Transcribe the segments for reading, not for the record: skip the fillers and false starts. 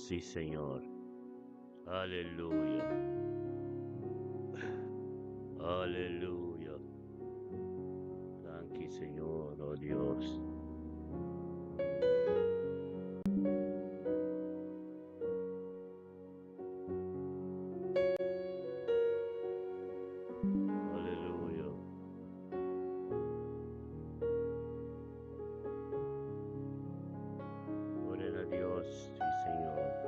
Sí, Señor. Aleluya. Aleluya. Danki, Señor, oh Dios. Aleluya. Gloria na Dios, sí, Señor.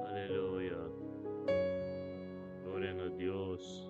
Aleluya. Gloria na Dios.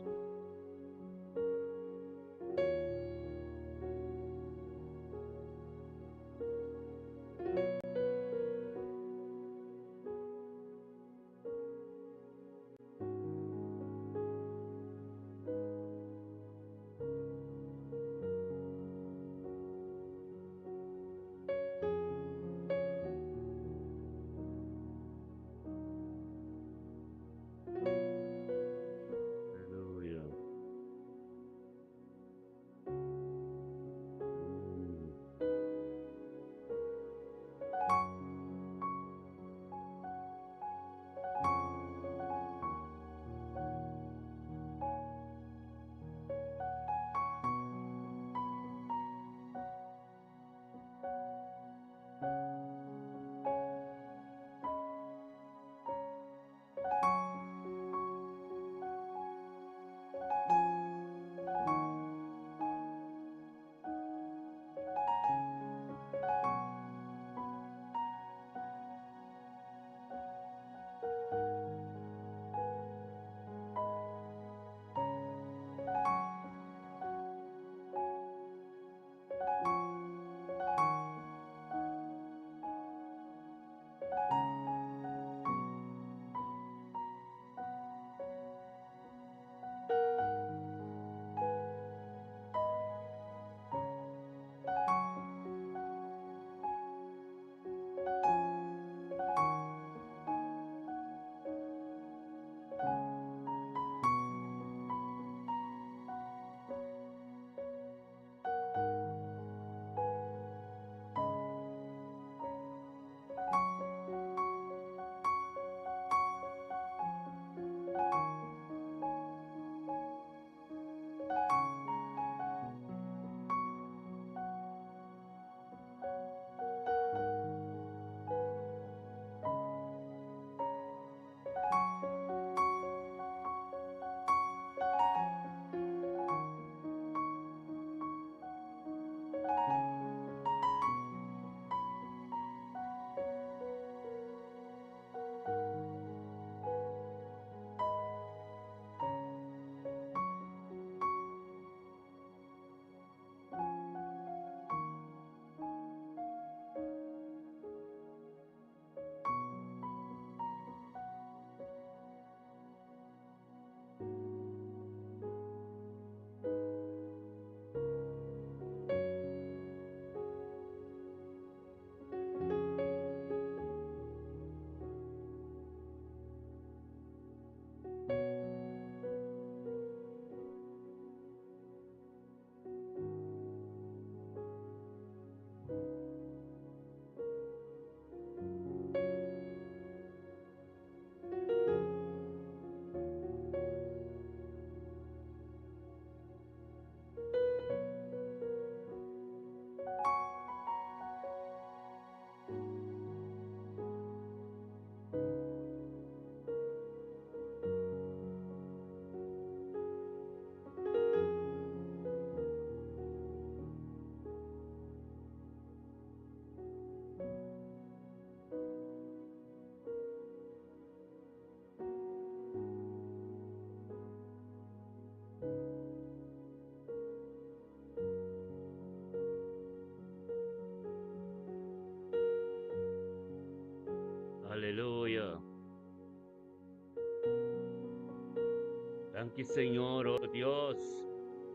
Danki Señor, oh Dios.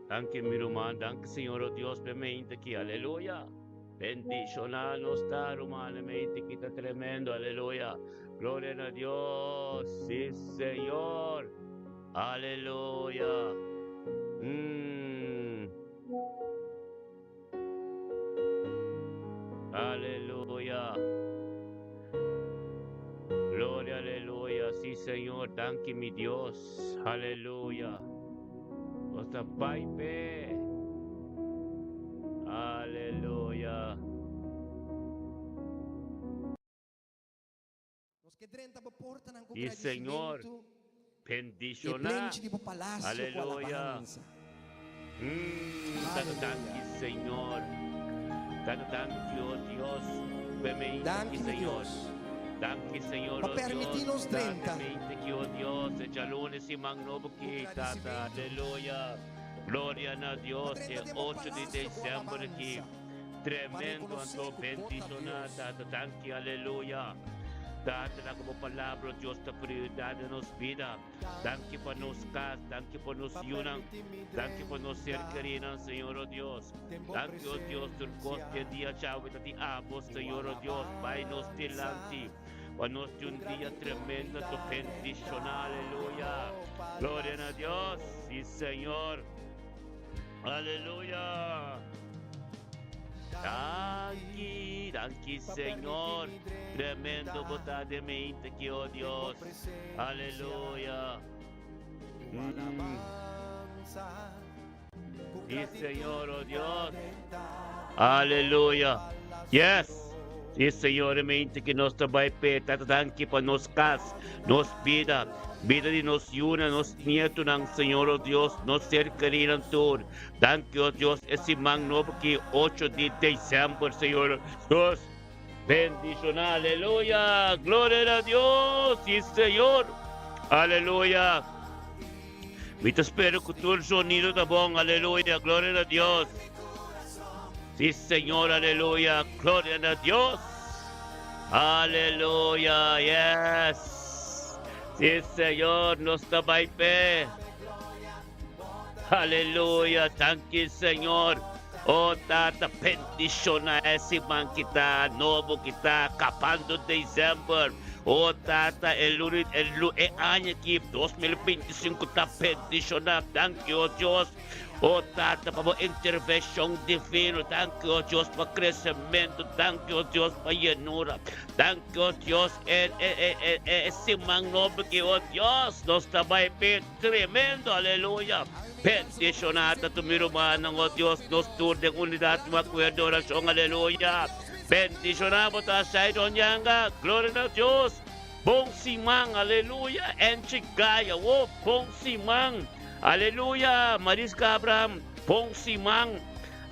Danki mi ruman, danki Señor, oh Dios, pe mente aki, aleluya. Bendiciona nos ta ruman, e mente aki ta tremendo, aleluya. Gloria na Dios, si Señor, aleluya. Aleluya. Gloria, aleluya. Sí, Señor. Danki, mi Dios. Aleluya. Nos ta bai pe. Aleluya. Nos ke drenta bo portanan ku Sí, Señor. gradisimentu i e Bendishoná. plenchi di bo palasio ku Aleluya. alabansa. Tata Aleluya. danki Señor. Tata danki oh Dios pe mente Danki ki mi Señor. Dios Danki Señor pa oh permití Dios. nos Tata drenta mente ki oh Dios e djaluna siman nobo ku ki Tata gradisimentu, aleluya. Gloria na pa Dios e drenta den bo 8 di palasio ku december ki alabansa, pa tremendo rekonosé anto ku bo ta bendiciona Dios. Tata danki aleluya. Tata laga bo palabra oh Dios ta prioridad den nos bida. Danki pa nos kas, danki pa nos yunan, danki pa nos ser kerinan, Señor o Dios. Danki o Dios tur kos di e dia djawe ta di abo, Señor o Dios. Bai nos dilanti pa nos di un dia tremendo anto bendishoná. Aleluya! Gloria na Dios! Si Señor! Aleluya! Danki, danki Señor. Tremendo bo ta den mi inte ki, oh Dios. Aleluya. Sí, Señor, oh Dios. Aleluya. Yes. Sí, Señor, e mente ki nos ta bai pe, tata danki pa nos kas, nos bida, bida di nos yuna, nos nietonan, Señor, oh Dios, nos ser kerinan tur. Danki, oh Dios, e siman nobo ki 8 di december, Señor Dios. Bendiciona, aleluya, gloria na Dios, sí, Señor, aleluya. Mi ta spera cu tur sonido ta bon, aleluya, gloria na Dios. Sí, Señor, aleluya, gloria na Dios. Aleluya, yes. Sí, Señor, nos ta bai pe. Aleluya, danki Señor. Oh Tata, bendiciona e siman ki ta nobo ki ta capando december. Oh Tata, e luna, e, e aña ki 2025 ta bendiciona. Danki, oh Dios. Oh Tata, pa bo intervencion divino. Danki, oh Dios, pa crecemento. Danki, oh Dios, pa llenura. Danki, oh Dios, e, e, e, e, e siman nobo ki, oh Dios, nos ta bai pe. Tremendo aleluya! Bendiciona ta tur mi rumannan, oh Dios, nos tur den unidad un acuerdo oracion aleluya! Bendiciona bo ta Shaidon Yanga, gloria na Dios! Bon siman aleluya! Enchi Gaya, oh bon siman aleluya! Mariska Abraham, bon siman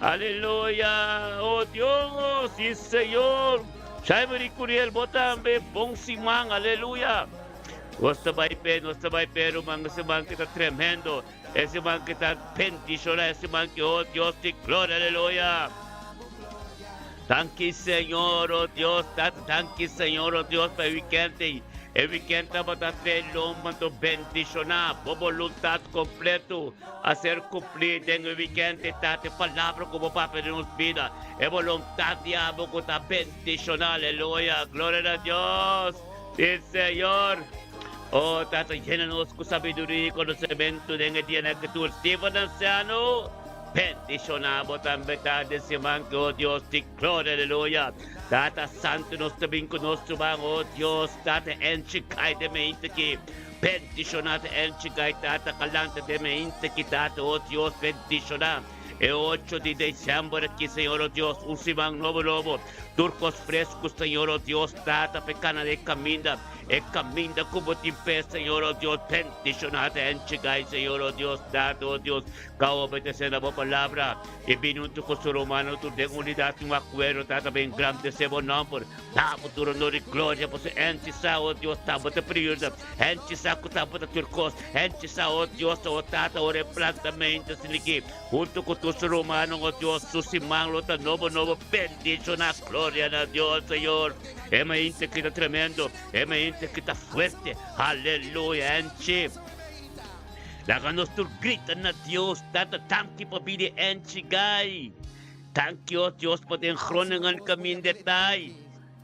aleluya! Oh Dios y Señor! Shaimary Curiel, bo tambe bon siman aleluya! Nos ta bai p'e, nos ta bai p'e, ruman, e siman ki ta tremendo, e siman ki ta bendishoná, e siman ki, oh Dios di gloria, aleluya. Danki Señor, oh Dios, Tata, danki Señor, oh Dios, pa e weekend ei. E weekend tabata tres lomba, anto bendishoná, bo boluntat kompleto a ser kumplí den e weekend ei, Tata, e palabra ku bo papia den nos bida, e boluntat di abo ku ta bendishoná, aleluya, gloria na Dios. Sí, Señor. Oh, Tata, llena nos cu sabiduria y conocemento den e dianan cu tur Steven anciano. Bendiciona bo tambe ta den siman cu, oh Dios di gloria, aleluya. Tata Santo, nos ta bin cu nos ruman, oh Dios, Tata, enchi cai den mente ki. Bendiciona ta enchi cai, Tata, calanta den mente ki, Tata, oh Dios, bendiciona. E ocho di december aki, Señor, oh Dios, un siman nobo nobo. Tur kos fresku, Señor, oh Dios, Tata, pa e kana den kaminda, e kaminda ku bo tin p'e, Señor, oh Dios, bendishoná ta enchigai, Señor, oh Dios, Tata, oh Dios, ka obedesé na bo palabra i bini huntu ku su rumannan tur den unidat i un akuerdo, Tata, pa engrandesé bo nòmber. Da bo tur honor i gloria, pasobra hende sa, oh Dios, ta bo ta priuda, hende sa ku ta bo ta tur kos, hende sa, oh Dios, oh Tata, ora e plantamentu asin'aki. Hunto cu tur su rumannan, oh Dios, su siman lo ta nobo nobo bendiciona. Gloria na Dios, Señor. E mainta aki ta tremendo, e mainta aki ta fuerte. Aleluya, enchi. Laga nos tur grita na Dios, Tata danki pa bida Angie Guy. Danki oh Dios pa den Groningen kaminda e tai.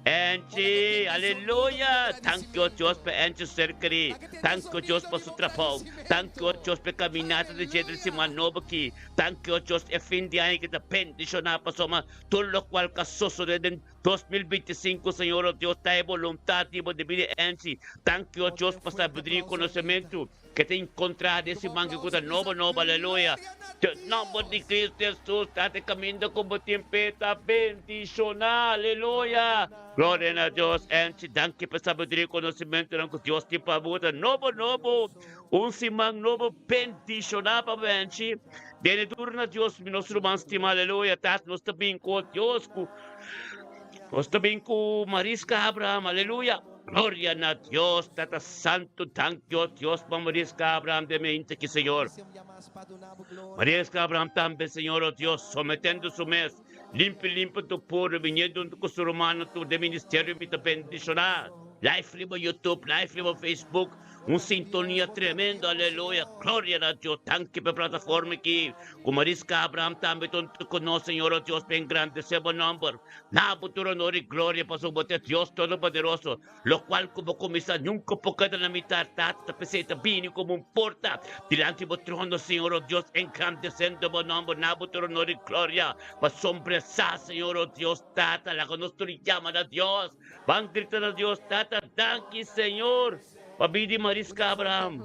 Angie, aleluya! Danki oh Dios pa Angie ser kerí. Danki oh Dios pa su trabou. Danki oh Dios pa e kaminata di dje den siman nobo aki. Danki oh Dios e fin di aña ki ta bendishoná pasobra tur lokual ka sosodé den 2025, Señor oh Dios, ta e boluntat di bo debido Angie. Danki oh Dios pa sabiduria i konosementu. Ke ta enkontrá den siman ki ku ta nobo nobo, aleluya. Den nòmber di Kristu Hesus, Tata, e kaminda ku bo tin p'e ta bendishoná, aleluya. Gloria na Dios, Angie, danki pa e sabiduria i konosementunan ku Dios tin pa bo. Ta nobo nobo, un siman nobo bendishoná pa bo, Angie. Den e duru na Dios, mi nos ruman stimá, aleluya. Tata, nos ta bin ku Dios ku nos ta bin ku Mariska Abraham, aleluya. Gloria na Dios Tata Santo danki o Dios pa Mariska Abraham den mente aki Señor. Mariska Abraham tambe Señor o Dios sometendo su mes limpi limpi tu puro viniendo hunto cu su rumannan tur den ministerio mi ta bendiciona live riba YouTube live riba Facebook un sintonia tremendo aleluya gloria na Dios danki pa e plataforma aki cu Mariska Abraham tambe ta hunto cu nos Señor o Dios pa engrandece bo nomber. Na bo tur honor i gloria, pasobra bo ta e Dios Todopoderoso, lokual ku bo kuminsá nunka por keda na mitar. Tata ta p'esei ta bini komo un porta dilanti bo trono, Señor, o Dios, engrandesendo bo nòmber. Na bo tur honor i gloria, pasobra sa, Señor, o Dios, Tata, laga nos tur yama na Dios. Ban grita na Dios, Tata, danki, Señor, pa bida di Mariska Abraham.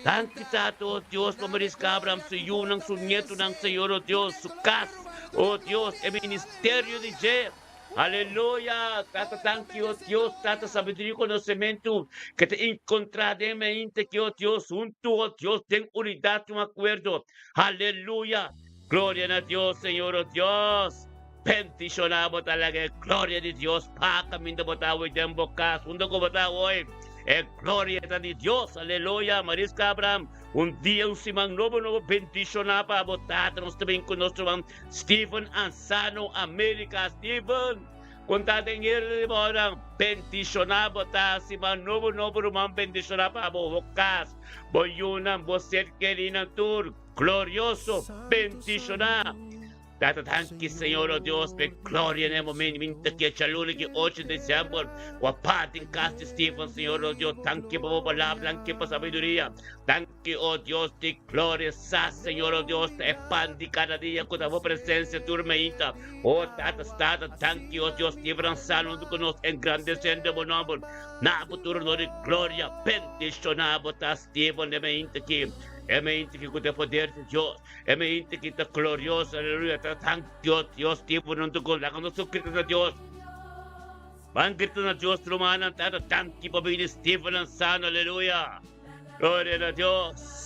Danki, Tata, o Dios, pa Mariska Abraham, su yunan, su nietunan, Señor, o Dios, su kas, o Dios, e ministerio di dje. Aleluya! Tata, danki, o Dios, Tata, sabiduria i konosementu ke ta enkontrá den mente ki, o Dios, huntu, o Dios, den unidat i un akuerdo. Aleluya! Gloria na Dios, Señor, o Dios. Bendishoná bo ta laga e gloria di Dios pa kaminda bo ta awe den bo kas unda ku bo ta awe. E gloria ta di Dios. Aleluya. Mariska Abraham, un dia un siman nobo nobo bendishoná pa bo tata. Nos ta bin ku nos ruman Steven Ansano, Amerika. Steven, kon ta den herde di bo nan? Bendishoná bo ta. Siman nobo nobo ruman bendishoná pa bo, bo kas, bo yunan, bo ser kerinan tur. Glorioso, bendishoná. Tata danki Señor o Dios p'e gloria na e momento mi ta kia djaluna ki ocho december ku a parti den kas di Stephen Señor o Dios danki pa bo palabra danki pa sabiduria danki o Dios di gloria sa Señor o Dios ta e pan di kada dia ku ta bo presencia tur meinta o Tata Tata danki o Dios Stephen Ansano huntu ku nos engrandeciendo bo nomber na bo tur honor y gloria bendiciona bo ta Stephen e meinta aki e meinta aki ku ta e poder di Dios. E mente ki ta glorioso, aleluya, ta thank Dios, Dios tiempo non tu con, laga nos grita na Dios. Ban grita na Dios, rumannan, tata danki pa bini Steven Lanzano, aleluya. Gloria na Dios.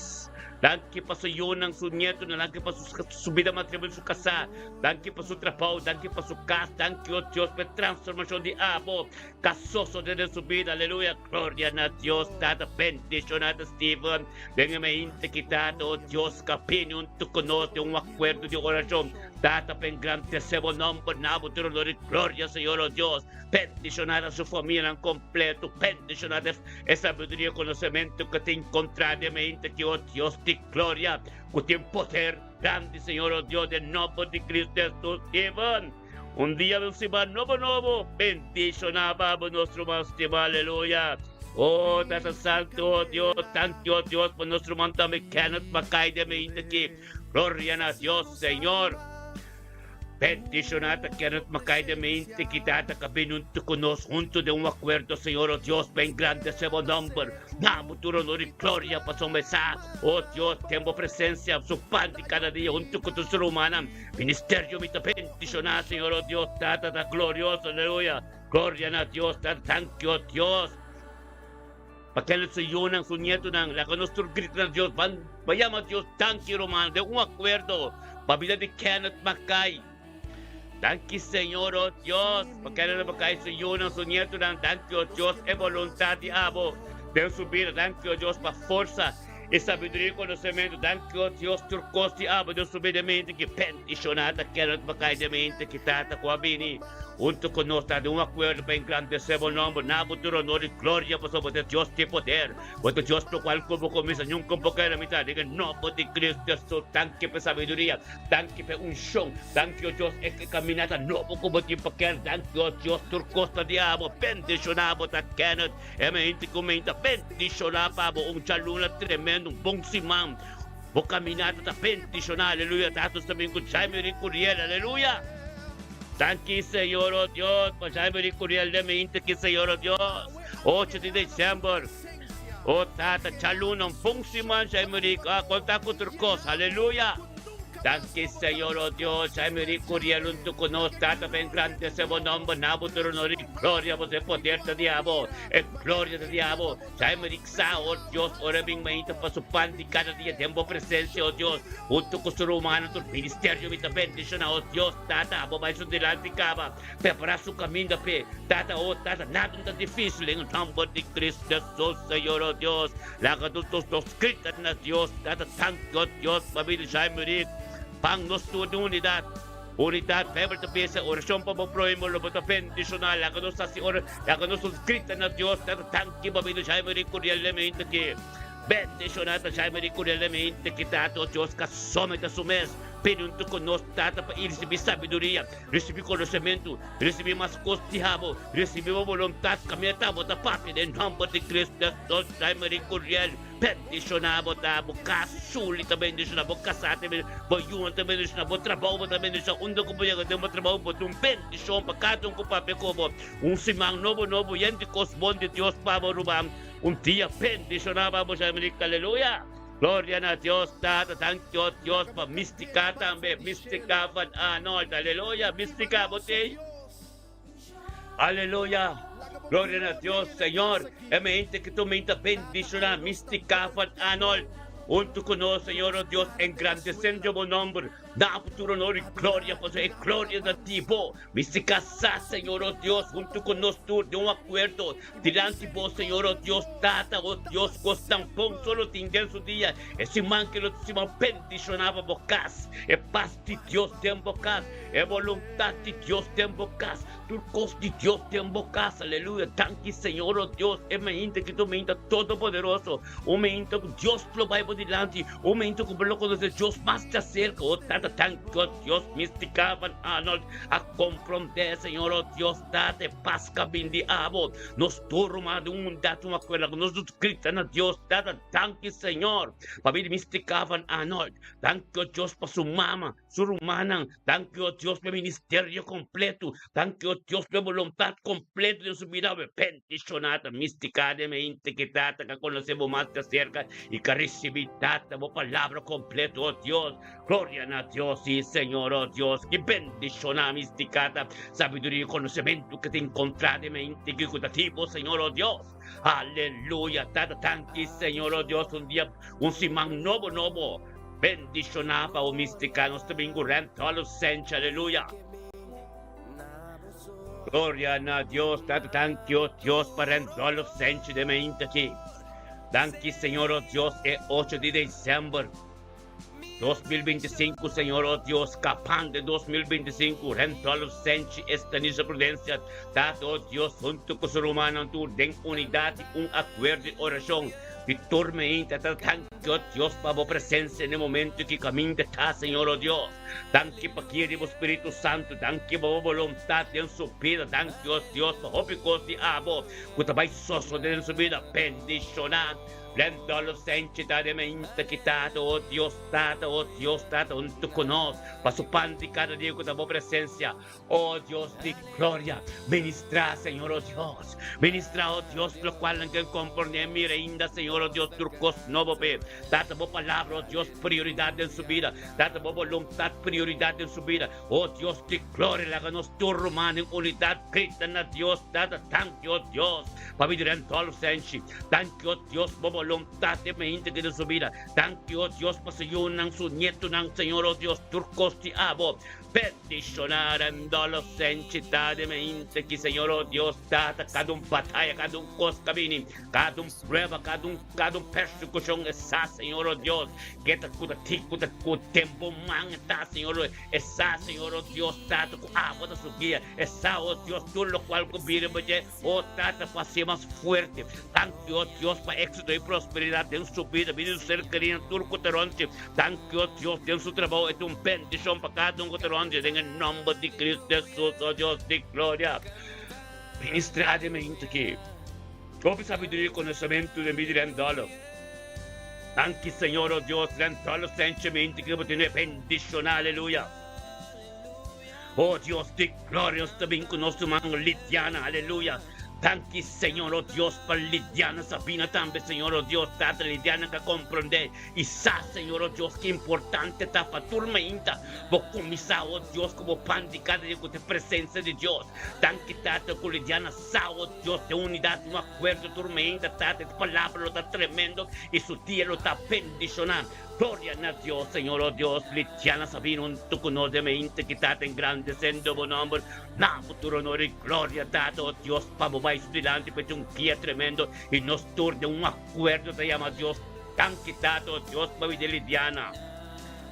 Danki pa su yunan, su nietonan, danki pa su, su vida matrimonio, su kasá, danki pa su trabou, danki pa su kas, danki oh Dios pa e transformashon di abo ka sosode den su bida, aleluya. Gloria na Dios, tata bendishona ta Steven. Den e mente ki Tata, o Dios, ka bini huntu ku nos den un akuerdo di orashon. Tata, pa engrandesé bo nòmber na bo tur honor i gloria, Señor, o Dios. Bendishoná ta su famianan kompleto. Bendishoná ta e sabiduria i konosementu ku ta enkontrá den e mente ki, o Dios di gloria, ku tin poder grandi, Señor, o Dios, den nòmber di Cristo Hesus. Amen. Un dia un siman nobo nobo bendishoná pa bo nos ruman stimá aleluya oh tata santo oh Dios danki oh Dios pa nos ruman tambe Kenneth Mackay den mente aki gloria na Dios Señor bendishoná ta Kenneth Mackay den mente aki tata ka bini hunto ku nos hunto den un akuerdo Señor oh Dios pa engrandesé bo nomber na bo tur honor i gloria pasobra sa oh Dios den bo presencia su pan di kada dia hunto ku tur su rumannan. Ministerio mi ta bendiciona Señor oh Dios Tata ta glorioso aleluya gloria na Dios Tata thank you oh Dios pa kende su yunan su nietonan laga nos tur grita na Dios ban ban yama Dios danki ruman den un acuerdo pa bida di Kenneth Mackay danki Señor oh Dios pa Kenneth Mackay su yunan su nietonan danki oh Dios e voluntad di abo den su bida danki oh Dios pa forsa. E sabiduria i konosementu. Danki o Dios tur kos di abo den su bida mente ki bendishoná ta Kenneth Mackay den mente ki Tata ku a bini huntu ku nos ta den un akuerdo pa engrandesé bo nomber. Na bo tur honor i gloria pasobra bo ta Dios di poder. Bo ta Dios lokual ku bo kuminsá nunka bo keda mitá. Den e nomber di Cristo Hesus danki pa e sabiduria, danki pa e unshon, danki o Dios e kaminata nobo ku bo tin pa Kenneth. Danki o Dios tur kos ta di abo. Bendishoná bo ta Kenneth. E mente ku mi ta bendishoná pa bo un djaluna tremendo, un bon siman. Bo kaminata ta bendishoná, aleluya. Tata ta bin ku Jaime Ricuriel, aleluya. Danki Señor, oh Dios, pa Jaime Ricuriel den mente ki Señor, oh Dios. Ocho di december, oh Tata, djaluna, un bon siman, Jaime Ric, ah, konta ku tur kos, aleluya. Danki Señor, oh Dios, Jaime Ricuriel huntu ku nos, Tata, pa engrandesé bo nomber, na bo tur honor i gloria, pasobra e poder ta di abo, e gloria ta di abo. Jaime Ric sa, oh Dios, ora bin mainta pa su pan di kada dia den bo presencia, oh Dios, huntu ku su rumannan tur ministerio mi ta bendiciona, oh Dios, Tata, abo bai su dilanti kaba, prepara su kaminda p'e, Tata, oh Tata, nada no ta dificil den nomber di Cristo Jesus, Señor, oh Dios, laga nos nos grita na Dios, Tata, danki, oh Dios, pa bida Jaime Ric, pan nos tur den unidad. Unidat, Bijbel ta bisa, Orashon pa bo prohimo lo bo ta bendishoná. Laga nos hasi ora, laga nos nos grita na Dios, Tata, danki pa bida Jaime Ric Curiel den mente ki bendishoná ta Jaime Ric Curiel den mente ki Tata, oh Dios, ka somete su mes pidi huntu ku nos, Tata, pa i risibí sabiduria, risibí konosementu, risibí mas kos di abo, risibí bo boluntat, kaminda ta bo ta papia den nòmber di Cristo Jesus, Jaime Ric Curiel. Bendishoná bo ta, bo kas suli ta bendishoná, bo kasá ta bendishoná, bo yunan ta bendishoná, bo trabou bo ta bendishoná, unda ku bo yega den bo trabou bo ta un bendishon pa kada un ku papia ku bo. Un siman nobo nobo yen di kos bon di Dios pa bo ruman. Un dia bendishoná pa bo Jamaica. Aleluya! Gloria na Dios Tata, danki o Dios pa Mystica tambe, Mystica van Arnold. Aleluya! Mystica bo t'ei? Aleluya! Gloria na Dios, Señor. E mente ki tu minta bendiciona Mystica van Arnold. Hunto cu nos, Señor, oh Dios, engrandecendo bo nomber. Da bo tur honor y gloria, pasobra e gloria ta di bo. Mystica sa, Señor, oh Dios, hunto cu nos tur den un acuerdo dilanti bo, Señor, oh Dios, Tata, oh Dios, cosnan bon solo tin den su dia. E siman ki lo ta siman bendiciona pa bo cas. E pas di Dios den bo cas. E boluntat di Dios den bo kas, tur kos di Dios den bo kas, aleluya, danki Señor, oh Dios, e mainta ki ta un mainta todopoderoso, un mainta ku Dios lo bai bo dilanti, un mainta ku bo lo konosé Dios mas di aserka, oh Tata, danki, oh Dios, Mystica van Arnold a komprondé, Señor, oh Dios, Tata, e pas ka bin di abo, nos tur ruman den un undat, un akuerdo, ku nos tur grita na Dios, Tata, danki Señor, pabia di Mystica van Arnold, danki, oh Dios, pa su mama. Su rumannan, danki o Dios pa e ministerio kompleto, danki o Dios pa e boluntat kompleto den su bida. Awe bendishoná ta mistika den e hende ki Tata ka konosé bo mas di aserka i ka risibí Tata bo palabra kompleto, o Dios. Gloria na Dios, sí Señor, o Dios, ki bendishoná mistika ta sabiduria i konosementu ki ta enkontrá den e hende ki ku ta di bo, Señor, o Dios. Aleluya, Tata, danki Señor, o Dios, un dia, un siman nobo nobo. Bendishoná pa bo mistica nos ta bin ku rent tolo senchi aleluya. Gloria na Dios tata danki o Dios pa rent tolo senchi den mainta aki. Danki Señor o Dios e ocho di december 2025 Señor o Dios kapan de 2025 rent tolo senchi Estanisa Prudencia tata o Dios hunto ku su rumannan tur den unidad i un akuerdo di orashon Di tur meinta ta danki, o Dios, pa bo presencia n'e momento ki caminda ta, Señor, o Dios. Danki pa guia di bo Spiritu Santu. Danki pa bo boluntad den su bida. Danki, o Dios, pa hopi cos di abo cu ta bay sosode den su bida. Bendiciona Lendolo Senchi ta den meinta ki Tata, o Dios, Tata, o Dios, Tata, hunto cu nos, pa su pan di cada dia cu ta bo presencia. O Dios di gloria, ministrá, Señor, o Dios. Ministrá, o Dios, locual nan ken comprendé. Mira ainda, Señor, o Dios, tur cos nobo p'e. Tata, bo palabra, o Dios, prioridad den su bida. Tata, bo boluntad, prioridad den su bida. O Dios di gloria, laga nos tur ruman den unidad grita na Dios, Tata, danki, o Dios, pa bida den tol senshi. Danki, o Dios, bo boluntad den mente den su bida. Danki, o Dios, pa su yunan, su nietonan, Señor, o Dios, tur cos di abo. Bendishoná Randolo Senchi ta de mente ki Señor oh Dios Tata kada un bataya kada un kos ka bini kada un prueba kada un kada un persekushon e sa. sa, Señor, oh Dios, ke ta ku ta ti ku ta ku den bo man ta, Señor, e sa, Señor, oh Dios, Tata, ku abo ta su guia, e sa, oh Dios, tur lokual ku bira bo dje, oh Tata, pa hasié mas fuerte. Danki, oh Dios, pa éksito i prosperidat den su bida, bida di su ser kerí na tur ku ta rònt dje. Danki, oh Dios, den su trabou e ta un bendishon pa kada un ku ta rònt dje, den e nòmber di Cristo Hesus, oh Dios di gloria. Ministrá den mente ki hopi sabiduria i konosementu den bida di Randolph. Danki Señor, oh Dios, Randolph senchemente ki bo tene bendishoná, aleluya. Oh Dios di gloria, nos ta bin ku nos ruman Lidiana, aleluya. Danki Señor, oh Dios, pa Lidiana Sabina tambe, Señor, oh Dios, Tata Lidiana ka komprondé i sa, Señor, oh Dios, ki importante ta pa tur mainta bo kuminsá, oh Dios, ku bo pan di kada dia ku ta e presensia di Dios. Danki Tata ku Lidiana sa, oh Dios, den unidat un akuerdo tur mainta, Tata, e palabra lo ta tremendo i su dia lo ta bendishoná. Gloria na Dios, Señor, oh Dios, Lidiana Sabina huntu ku nos den mainta ki Tata engrandesendo bo nomber na bo tur honor i gloria, Tata, oh Dios, pa bo bai su dilanti pa e un dia tremendo i nos tur den un akuerdo ta yama Dios. Danki Tata, oh Dios, pa bida Lidiana.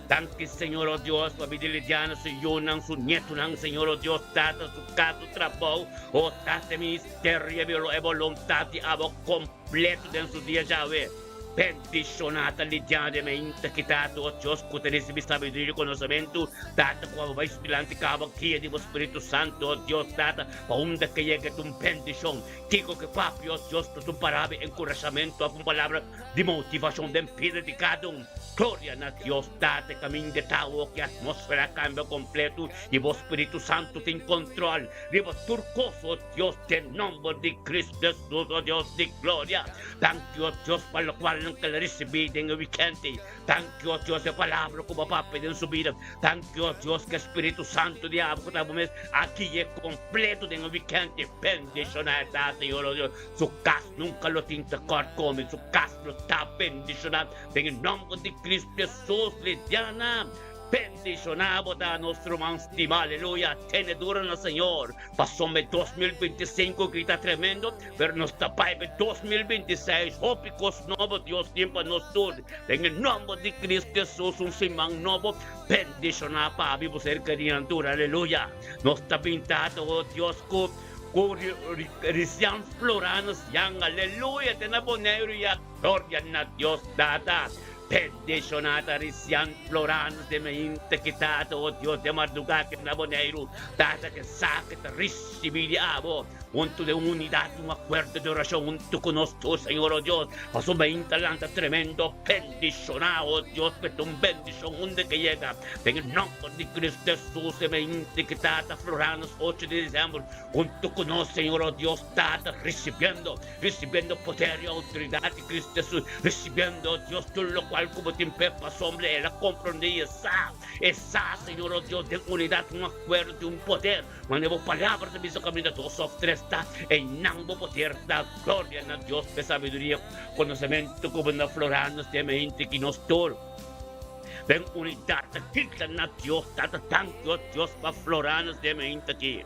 Danki Señor, oh Dios, pa bida Lidiana, su yunan, su nietunan, Señor, oh Dios, Tata, su kas, su trabou, oh Tata, e ministerio e boluntat di abo kompleto den su dia djawe. Bendishoná ta Lidiana den meinta ki Tata, oh Dios, ku ta risibí sabiduria i konosementu, Tata, ku abo bai su dilanti kaba guia di bo Spiritu Santu, oh Dios, Tata, pa unda ke yega ta un bendishon. Kiko ke papia, oh Dios, ta un palabra di enkurashamentu òf un palabra di motivashon den bida di kada un. Gloria na Dios, Tata, e kaminda ta awo ku e atmósfera a kambia kompletu i bo Spiritu Santu tin kontrol riba tur kos, oh Dios, den nòmber di Kristu Hesus, oh Dios di gloria. Danki, o Dios, pa lokual nan kel risibí den e wikènt ei. Danki, o Dios, e palabra ku bo papia den su bida. Danki, o Dios, ku e Spiritu Santu di abo ku ta bo mes a gui'é kompleto den e wikènt ei. Bendishoná e ta, Señor, o Dios. Su kas nunka lo tin tekòrt komi. Su kas lo ta bendishoná den e nòmber di Kristu Hesus. Lidiana. Bendishoná bo ta nos ruman stimá, aleluya, tene duro na Señor, pasobra 2025 ki ta tremendo, pero nos ta bai pa 2026, hopi kos nobo Dios tin pa nos tur, den e nomber di Cristo Jesus un siman nobo, bendishoná pa abi bo ser kerinan tur, aleluya, nos ta bin Tata, oh Dios, ku ku Risian Floranus Yang, aleluya, te na Boneiru ya, gloria na Dios Tata. Bendishoná ta Risian Floranus de Meinte ki tata, o Dios de mardugá ki na Boneiru, tata ke sa ke ta risibí di abo huntu den un unidat, un akuerdo di orashon huntu ku nos tur, Señor, o Dios, pasobra Meinte a lanta tremendo. Bendishoná, o Dios, mete un bendishon unda ke yega, den e nòmber di Cristo Hesus, e Meinte ki tata Floranus ocho di desèmber huntu ku nos, Señor, o Dios, tata risibiendo, risibiendo poder i outoridat di Cristo Hesus, risibiendo, oh Dios, tur locual cu bo tin p'e pasobra el a comprende i e sa, e sa, Señor, oh Dios, den unidad, un acuerdo tin un poder, manera bo palabra ta bisa caminda dos of tres ta, einan bo poder ta. Gloria na Dios p'e sabiduria, conocemento cu bo na flora nos den mente ki nos tur den unidad ta grita na Dios, Tata, danki, oh Dios, pa flora nos den mente aki.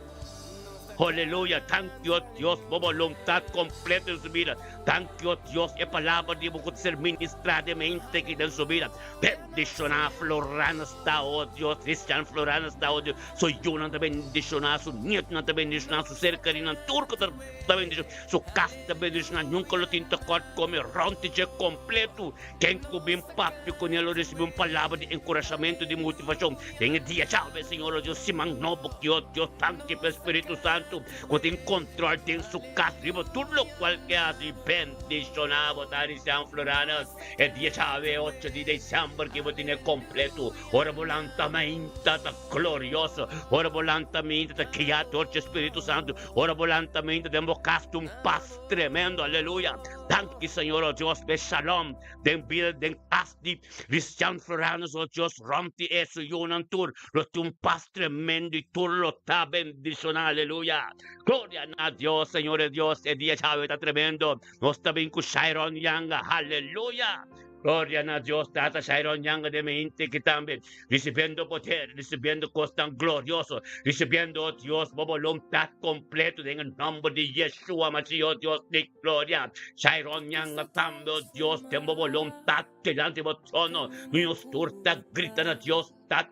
Aleluya! Danki, o Dios, bo boluntat kompleto den su bida. Danki, o Dios, e palabra di bo ku ta ser ministrá den mente aki den su bida. Bendishoná Florana sta, o Dios, Cristian Florana sta, o Dios. Su yunan ta bendishoná, su nietunan ta bendishoná, su ser kerinan tur ku ta bendishoná, su kas ta bendishoná. Nunka lo tin tekòrt kome rònt di dje kompleto. Ken ku bin papia kuné lo risibí un palabra di enkurashamentu, di motivashon. Den e dia djawe, Señor, o Dios, siman nobo ki, o Dios, danki pa e Spiritu Santu ku tin kontrol den su kas riba tur lokual ke hasi. Bendishoná bo ta, Risian Floranas, e dia djawe, ocho di desèmber, ki bo tene kompletu. Ora bo lanta mainta ta glorioso. Ora bo lanta mainta ta guiá dor dje Spiritu Santu. Ora bo lanta mainta den bo kas tin un pas tremendo. Aleluya! Danki Señor, o Dios, p'e shalom den bida den kas di Cristian Floranus, o Dios, rònt di e su yunan tur lo tin un pas tremendo i tur lo ta bendishoná. Aleluya! Gloria na Dios, Señor e Dios, e dia djawe ta tremendo. Nos ta bin ku Shairon Yanga. Aleluya! Gloria na Dios Tata Shairon Yanga den mi hinte ki tambe ricibiendo poder, ricibiendo cosnan glorioso, ricibiendo, oh Dios, bo voluntad completo den e nomber di Yeshua Mashiach, oh Dios di gloria. Shairon Yanga tambe, oh Dios, den bo voluntad dilanti bo trono, nos tur ta grita na Dios Tata.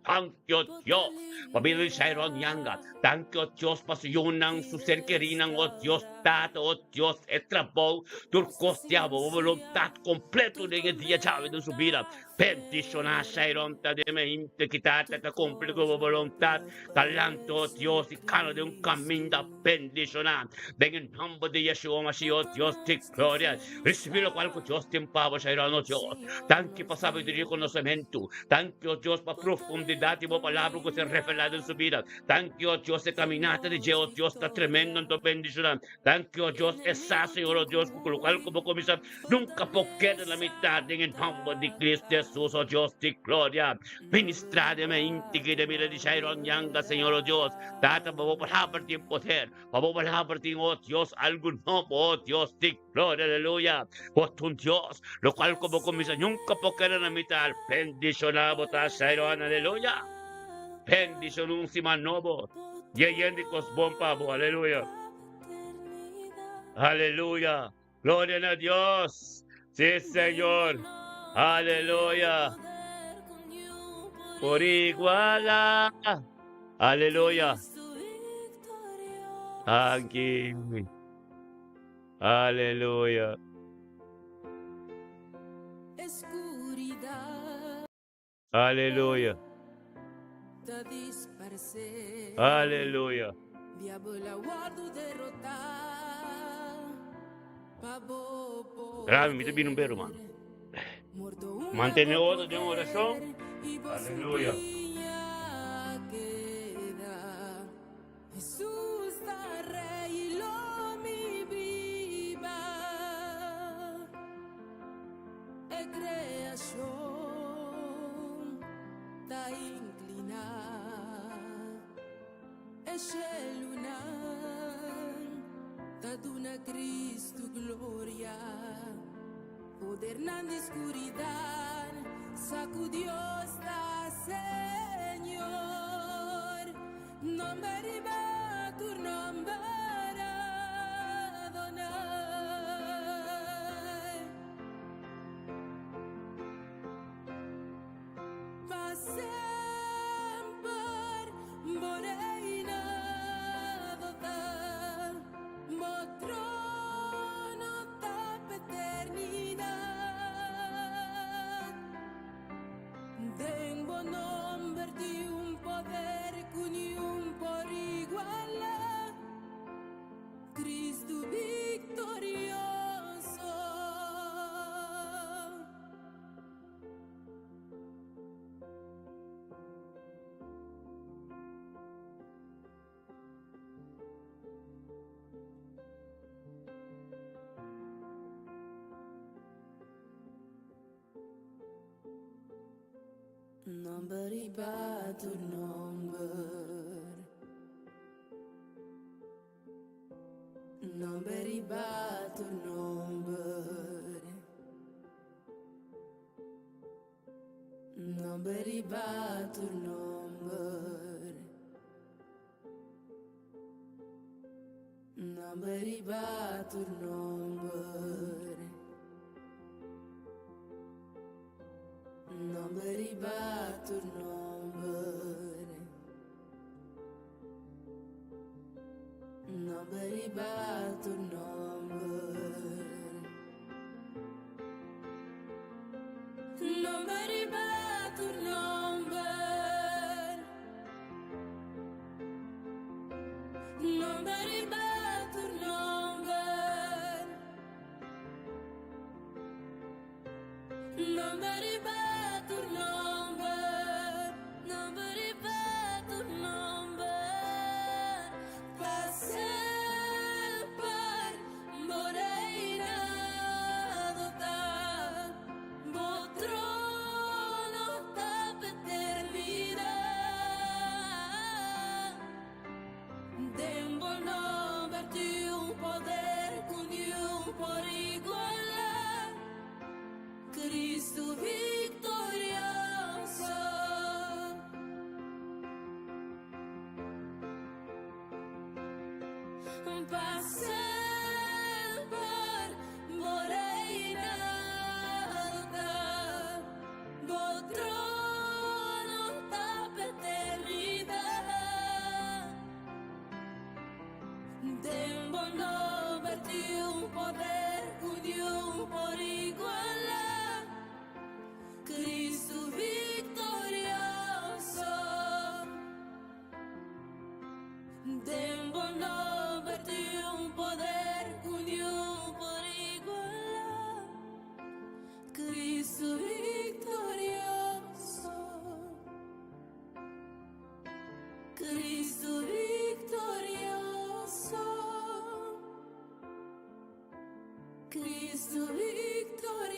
Danki, o Dios, pa bida di Shairon Yanga. Danki, o Dios, pa su yunan, su ser kerinan, o Dios Tata, o Dios, e trabou, tur kos di abo, bo boluntat kompleto den e dia djawe den su bida. Bendishoná Shairon ta den e hende ki Tata ta kumpli ku bo boluntat, ta lanta, o Dios, i kana den un kaminda bendishoná. Den e nòmber di Yeshua Mashiach, o Dios di gloria, risibí lokual ku Dios tin pa bo, Shairon, o Dios. Danki pa sabiduria i konosementu. Danki, o Dios, pa profundidat di bo palabra ku ser revelá den su bida. Danki, o Dios, e kaminata di dje, o Dios, ta tremendo anto bendishoná. Danki, o Dios, e sa, Señor, o Dios, ku lokual ku bo kuminsá nunka por keda na mitat den e nòmber di Cristo Hesus, o Dios di gloria. Ministrá den e inti den bida di Shairon Yanga, Señor, o Dios. Tata, pa bo palabra tin poder. Pa bo palabra tin, o Dios, algu nobo, o Dios di gloria, aleluya. Bo ta un Dios, locual cu bo cuminsa nunca por keda na mitad. Bendiciona bo ta, Shairon, aleluya. Bendiciona un siman nobo, yen di cos bon pa bo, aleluya. Aleluya. Gloria na Dios. Sí, Señor. Aleluya. Por iguala. Aleluya. Danki. Aleluya. Aleluya. Aleluya. Grave, mi ta bini un beru, mano. Mantene otro den oracion. Aleluya. Nomber riba tur nomber. Nomber riba tur nomber. Nomber riba tur nomber. Nomber riba tur nomber. Nomber riba tur nomber. Nomber riba tur nomber. Nomber riba tur nomber. Nomber riba tur nomber. Nomber riba tur nomber. Nomber riba tur nomber. Pa semper bo reinado ta. Bo trono ta pa eternidad. Den bo nomber tin un poder cu niun por iguala. Cristo. Cristo victorioso. Pa semper bo reinado ta, bo trono ta pa eternidad. Den bo nomber tin un poder cu niun por iguala, Cristo victorioso. Den bo nomber tin un poder cu niun por iguala, Cristo victorioso. Cristo victorioso. Cristo victorioso.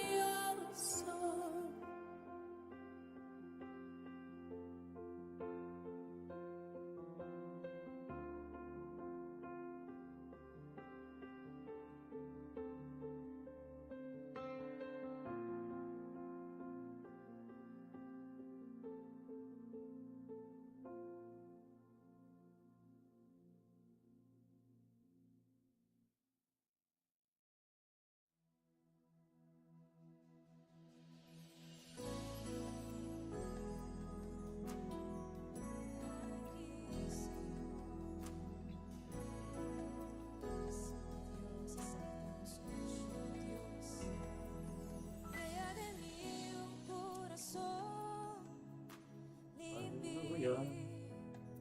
Aleluya.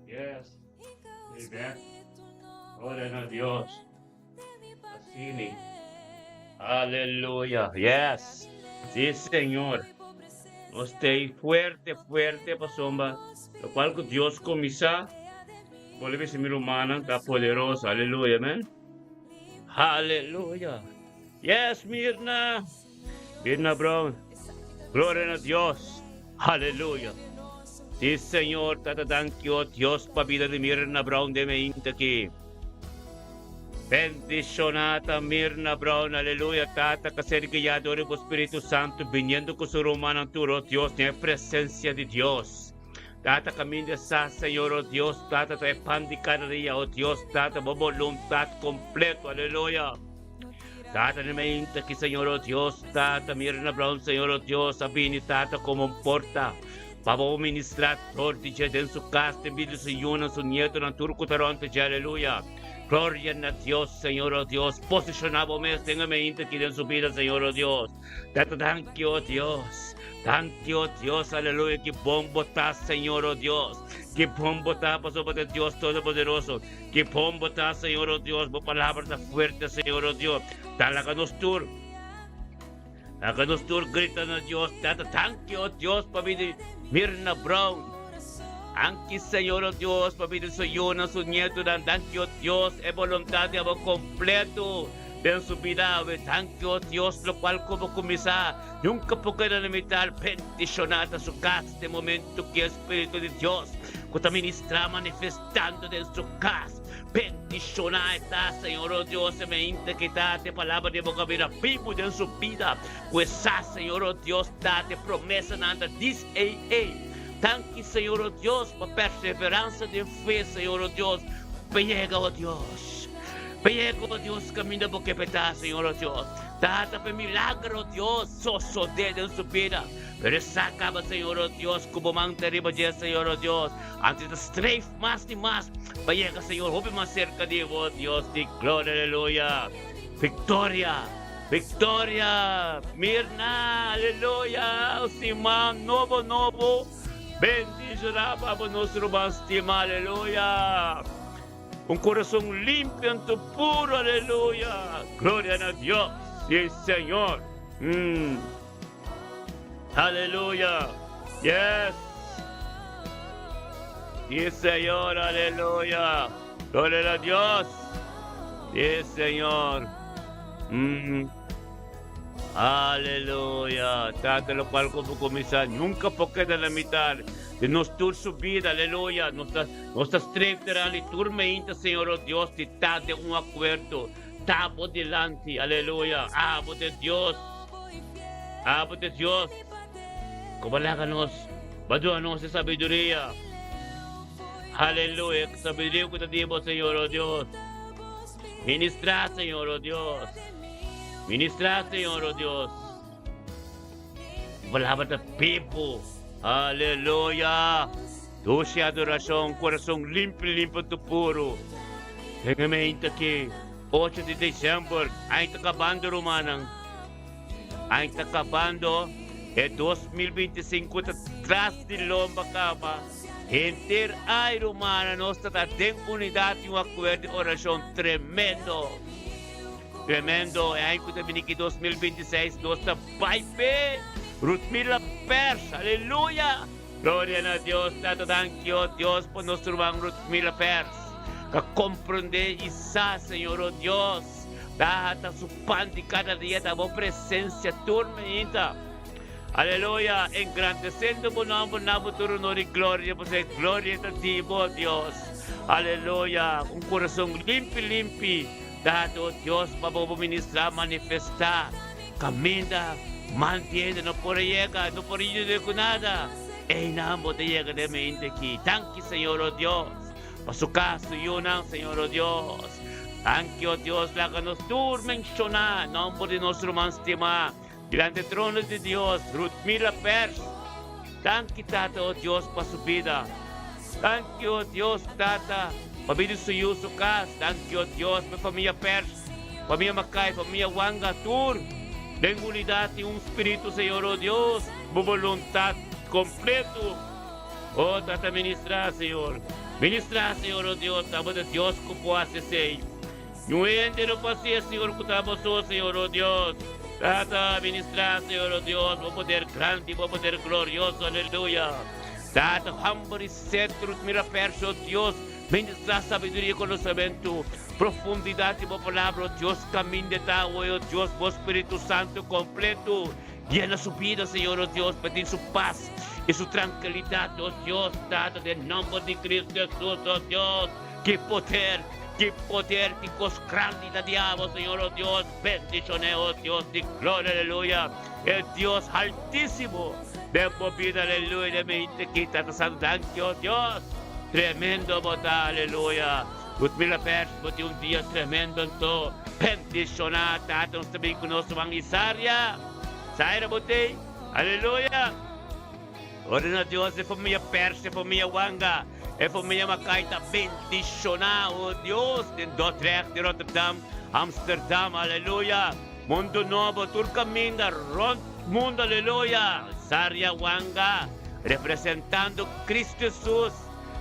Yes. Amen. Gloria na Dios. Así. Aleluya. Yes. Sí, Señor. Nos stay fuerte, fuerte, pasomba. Lo cual que Dios comisa, vuelve a ser humana, está poderosa. Aleluya, amén. Aleluya. Yes, Mirna. Mirna Brown. Gloria a Dios. Aleluya. Sí, Señor, tata thank you, Dios, pa vida de Mirna Brown de me aquí. Bendicionata Mirna Brown, aleluya, tata, que ser guiado por el Espíritu Santo, viniendo con su romano turo, Dios, en presencia de Dios. Tata, camina sa, Señor, oh Dios, tata, te pan de cada día, oh Dios, tata, voluntad completo, aleluya. Tata, ne me que Señor, oh Dios, tata, Mirna Brown, Señor, oh Dios, abini, tata, como porta. Pavo ministrar torti en su casa, te su yuna, su nieto, na turco taronte, aleluya. Gloria a Dios, Señor, oh Dios. Posicionado me, téngame que en su vida, Señor, oh Dios. Tata, thank you, oh Dios. Thank you, oh Dios, aleluya. Que bombo está, Señor, oh Dios. Que bombo está, pasó por Dios Todopoderoso. Que bombo está, Señor, oh Dios. Bo palabra está fuerte, Señor, oh Dios. Talaganos tur. Talaganos tur, gritan a Dios. Tata, thank you, oh Dios, pa vida Mirna Brown. Anki Señor, oh Dios, pa vida su yuna, su nieto, dan thank you, Dios, e voluntad de abo completo. Den su vida, thank you, Dios, lo cual como kumisa, nunca puede limitar, bendicionada su casa, de momento que el Espíritu de Dios, que ministra manifestando en su casa. Bendicionada está, Señor, oh Dios, se me te palabra de boca vida, vivo en su vida. Pues, Señor, oh Dios, date promesa, nada, this a Thank you, Señor, oh Dios, por perseverança de fe, Señor, oh Dios. Llega, oh Dios. Llega, oh Dios, camino porque peta, Señor, oh Dios. Tata, pe milagro, Dios, soso de en su vida. Pero sacaba, Señor, oh Dios, como manta arriba de Señor, oh Dios. Antes de strafe más y más. Llega, Señor, joven más cerca de vos, Dios, de gloria, aleluya. Victoria. Victoria, Mirna, aleluya, Simán, novo, novo, bendicionado para nuestro estima, aleluya. Un corazón limpio, en tu puro, aleluya. Gloria a Dios y el Señor. Aleluya. Yes. Sí, Señor, aleluya. Gloria a Dios. Sí, Señor. Aleluya. Tata lo cual como comenzar, nunca puede la mitad de nuestra su vida, aleluya. Nuestra nuestra y turme Señor, oh Dios, te de un acuerdo. Tabo delante, aleluya. Abo de Dios. Abo de Dios. Ku bo laga nos, bo duna nos e sabiduria. Aleluya, ku sabiduria ku ta di bo, Señor, o Dios. Ministrá, Señor, o Dios. Ministrá, Señor, o Dios. Bo palabra ta bibu. Aleluya. Dushi adorashon, kurason limpi, limpi tu puru. Den e mente aki, 8 di december, aña ta kabando, rumannan. Aña ta kabando, e 2025 ta tras di lomba kaba. Henter ay rumannan nos ta ta den unidat i un akuerdo di orashon tremendo. Tremendo, e aña ku ta bini aki 2026 nos ta bai p'e Ruthmila Pers, aleluya! Gloria na Dios, Tata danki o Dios pa nos ruman Ruthmila Pers ka komprende i sa Señor o Dios ta ta su pan di kada dia ta bo presencia tur mainta. Aleluya! Engrandecendo bo nomber na bo tur honor y gloria, pasobra e gloria ta di bo, Dios. Aleluya! Un corazon limpi limpi dado, Dios, pa bo bo ministra, manifesta, caminda, mantiende, no por a yega, no por a yuda cu nada. Eynan bo ta yega den mente aki. Danki, Señor, oh Dios, pa su cas, su yunan, Señor, oh Dios. Danki, oh Dios, laga nos tur menciona nomber di nos ruman stima. Dilanti trono di Dios, Ruthmila Pers. Danki, Tata, o Dios, pa su bida. Danki, o Dios, Tata, pa bida di su yu, su kas. Danki, o Dios, pa e famia Pers, famia Mackay, famia Wanga, tur den unidat i un spiritu, Señor, o Dios, bo boluntat kompleto. O Tata, ministrá, Señor. Ministrá, Señor, o Dios, tabata Dios ku por hasi esei. Niun hende no por hasié, Señor, ku ta bo so, Señor, o Dios. Tata, ministrá, Señor, o Dios, bo poder grandi, bo poder glorioso, aleluya. Tata, hamber i set, rut mira pèrsha, o Dios, ministrá sabiduria i konosementu, profundidat di bo palabra, o Dios, kaminda ta awe, o Dios, bo Spiritu Santu kompletu, yena su bida, Señor, o Dios, pa tin su pas i su trankilidat, o Dios, Tata, den nòmber di Cristo Jesus, o Dios. Ki poder, ki poder, ki kos grandi ta di abo, Señor, oh Dios, bendicion'é, oh Dios di gloria, aleluya, e Dios haltísimo den bo bida, aleluya, den mi hinte ki ta ta santo, danki, oh Dios, tremendo bo ta, aleluya, Ludmila Pers, bo tin un dia tremendo anto, bendicioná, Tata, nos ta bin ku nos ruman Isaria, Zaira bo t'ei, aleluya. Ora na Dios e famia Pers, e famia Wanga, e famia Mackay ta bendiciona, oh Dios, den Dordrecht, den Rotterdam, Amsterdam, aleluya, Mundo Nobo, tur caminda rond mundo, aleluya, Saria Wanga, representando Cristo Jesus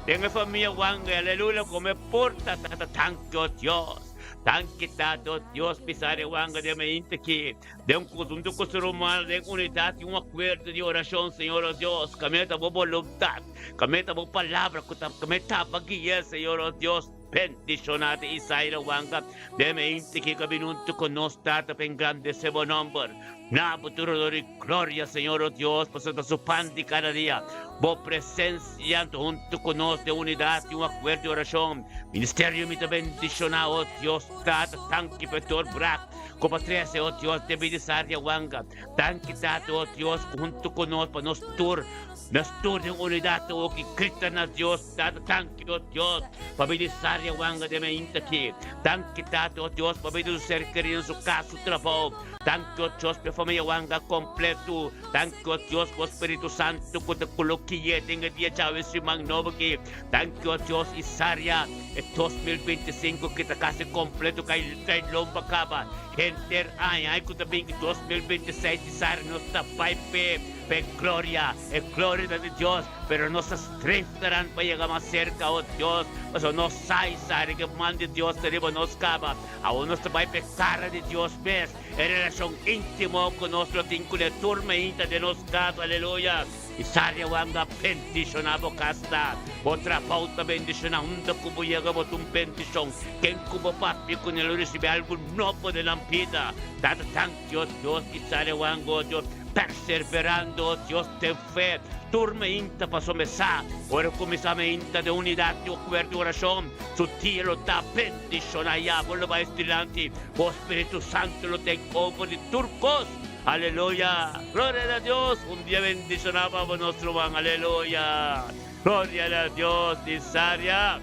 den e famia Wanga, aleluya, como e porta, tata, danki, oh Dios, danki, tata, oh Dios, Pisaria Wanga den mainta aki. Den konhunto ku su rumannan den unidat i un akuerdo di orashon, Señor o Dios, kamia ta bo boluntat, kamia ta bo palabra ku ta kamia tapa guia, Señor o Dios, bendishoná te Isaira Wanga den e inti ki ka bini huntu ku nos, Tata, pa engrandesé bo nòmber. Na bo tur honor i gloria, Señor o Dios, pasobra ta su pan di kada dia, bo presensia huntu ku nos den unidat i un akuerdo di orashon. Ministerio mi ta bendishoná, o Dios, Tata, danki pa e doorbrak. Ku bo trese, o Dios, debí di Sardia Wanga. Danki, Tata, o Dios, ku huntu ku nos pa nos tur, nos tur den unidat ta oki grita na Dios, Tata, danki, o Dios, pabia di Sardia Wanga den mainta aki. Danki, Tata, o Dios, pabia di su ser kerido, su kas, su trabou. Danki, o Dios, pa e famia Wanga kompletu. Danki, o Dios, pa bo Spiritu Santu ku ta koloki'é den e dia djawe siman nobo aki. Danki, o Dios, i Sardia. E 2025 ki ta kasi kompleto kai kai lomba kaba henter aña ai ku ta bin ki 2026 di sari nos ta bai p'e p'e gloria e gloria ta di Dios pero nos ta streef daran pa yega mas serka o Dios pasobra nos sa i sari ke man di Dios ta riba nos kaba awor nos ta bai p'e kara di Dios mes e relashon intimo ku nos lo tin kuné tur mainta den nos kas aleluya. I Saria wanga bendishoná bo kas ta. Bo trabou ta bendishoná unda ku bo yega bo ta un bendishon. Ken ku bo papia kuné lo risibí algu nobo den nan bida. Tata danki o Dios i Saria wanga o Dios perserverando o Dios den fe tur mainta pasobra mi sa ora kuminsá mainta den unidat di okuerdo di orashon su dia lo ta bendishoná ya bo lo bai dilanti bo Spiritu Santu lo take over di tur kos. Aleluya! Gloria na Dios! Un dia bendishoná pa bo nos ruman. Aleluya! Gloria na Dios! Isaria!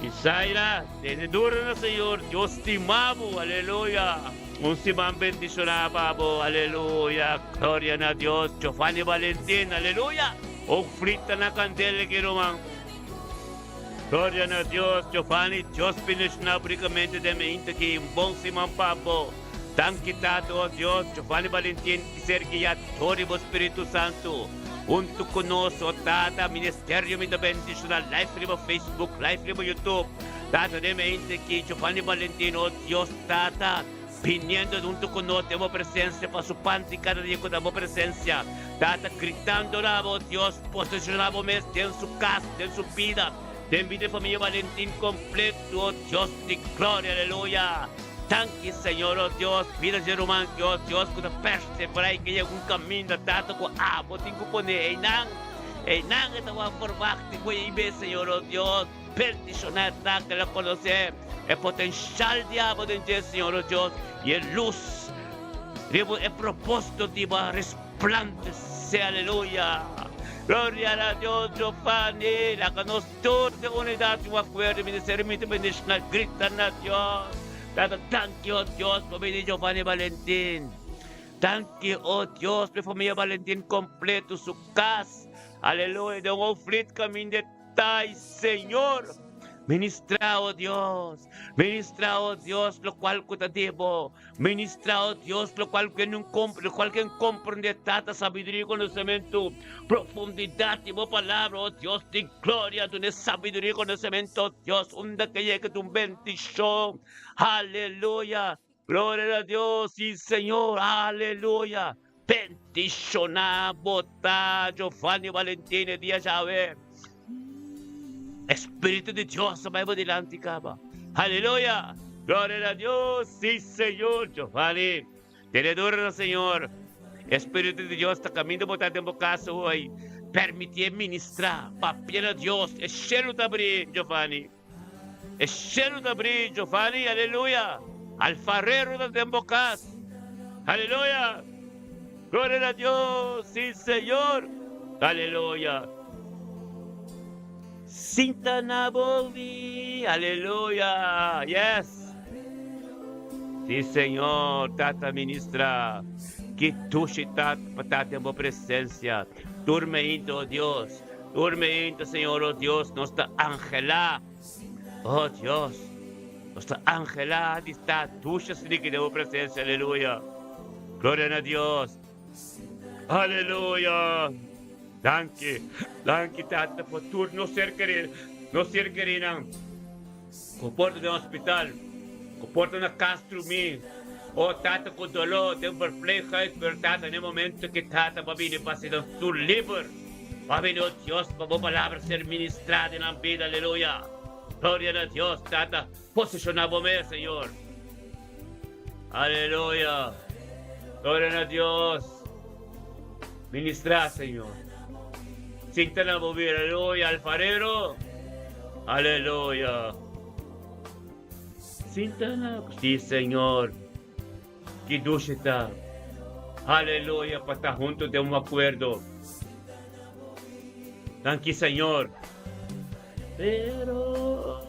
Isaira, tene duro na Señor. Dios stima bo. Aleluya! Un siman bendishoná pa bo. Aleluya! Gloria na Dios! Giovanni Valentin, aleluya! Un frita na kandela ki ruman. Gloria na Dios, Giovanni, Dios bendiciona bo ricamente den mi inta ki un bon siman pa bo. Danki Tata, oh Dios, Giovanni Valentin ki ser guia door di bo Spiritu Santo. Hunto cu nos, oh Tata, ministerio mi ta bendiciona live riba Facebook, live riba YouTube. Tata den mi inta ki Giovanni Valentin, oh Dios Tata, Biniendo hunto cu nos den bo presencia pa su pan di cada dia cu ta bo presencia. Tata, gritando na bo, Dios, posesiona bo mes den su cas, den su bida, den bida di familia Valentin completo, oh Dios di gloria, aleluya. Danki, Señor, oh Dios, bida dje ruman ki, oh Dios, cu ta persevera y ke yega un caminda, Tata, cu abo tin cu pone eynan, eynan e ta wak verwachting cu e ibe, Señor, oh Dios. Bendiciona e ta ke lo conoce e potencial di abo den dje, Señor o Dios, y e luz riba e proposito di bo a resplandece. Aleluya! Gloria na Dios, Giovanni, laga nos tur den unidad y un acuerdo, Ministerio mi ta bendiciona, grita na Dios. Tata, danki, o Dios, pa bini Giovanni Valentin. Danki, o Dios, pa e familia Valentin completo, su cas. Aleluya, den un flit caminda. Tai Señor. Ministra, oh Dios, ministra, oh Dios, locual cu ta di bo. Ministra, oh Dios, locual cu no compre, locual cu comprende Tata, sabiduria y conocemento, profundidad di bo palabra, oh Dios di gloria, duna sabiduria y conocemento, oh Dios, unda que yega ta un bendicion. Aleluya. Gloria na Dios, si Señor, aleluya. Bendiciona bo ta Giovanni Valentin e dia djawe. Espiritu di Dios ta bai bo dilanti caba. Aleluya. Gloria na Dios, si Señor. Giovanni, tene duro na Señor. Espiritu di Dios ta caminda bo ta den bo casa hoy. Permitié ministra, papia na Dios. E cielo ta abri, Giovanni. E shelu ta bri, Giovanni, aleluya! Alfarero ta den bo kas, aleluya! Gloria na Dios, si Señor, aleluya! Sinta na bo vi, aleluya! Yes! Si Señor, Tata ministra, ki dushi ta pa ta den bo presencia. Tur meinta, oh Dios. Durmiente, Señor, oh Dios, nos ta anhelá, oh Dios, nos ta anhelá di sta dushi asina den bo presencia, aleluya. Gloria na Dios. Aleluya. Danki, danki Tata pa tur nos ser kerí, nos ser kerínan ku por ta den hospital, ku por ta na kas drumí, oh Tata ku doló den verpleeghuis, pero Tata na e momento ki Tata bo a bini pa hasi nan tur liber. Pabia di, o Dios, pa bo palabra ser ministrá den nan bida. Aleluya! Gloria na Dios, Tata. Posishoná bo mes, Señor. Aleluya! Gloria na Dios. Ministrá, Señor. Sinta na bo bida. Aleluya, alfarero. Aleluya. Sinta na. Sí, Señor. Ki dushi ta! Aleluya pa ta hunto den un akuerdo. Danki Señor. Pero,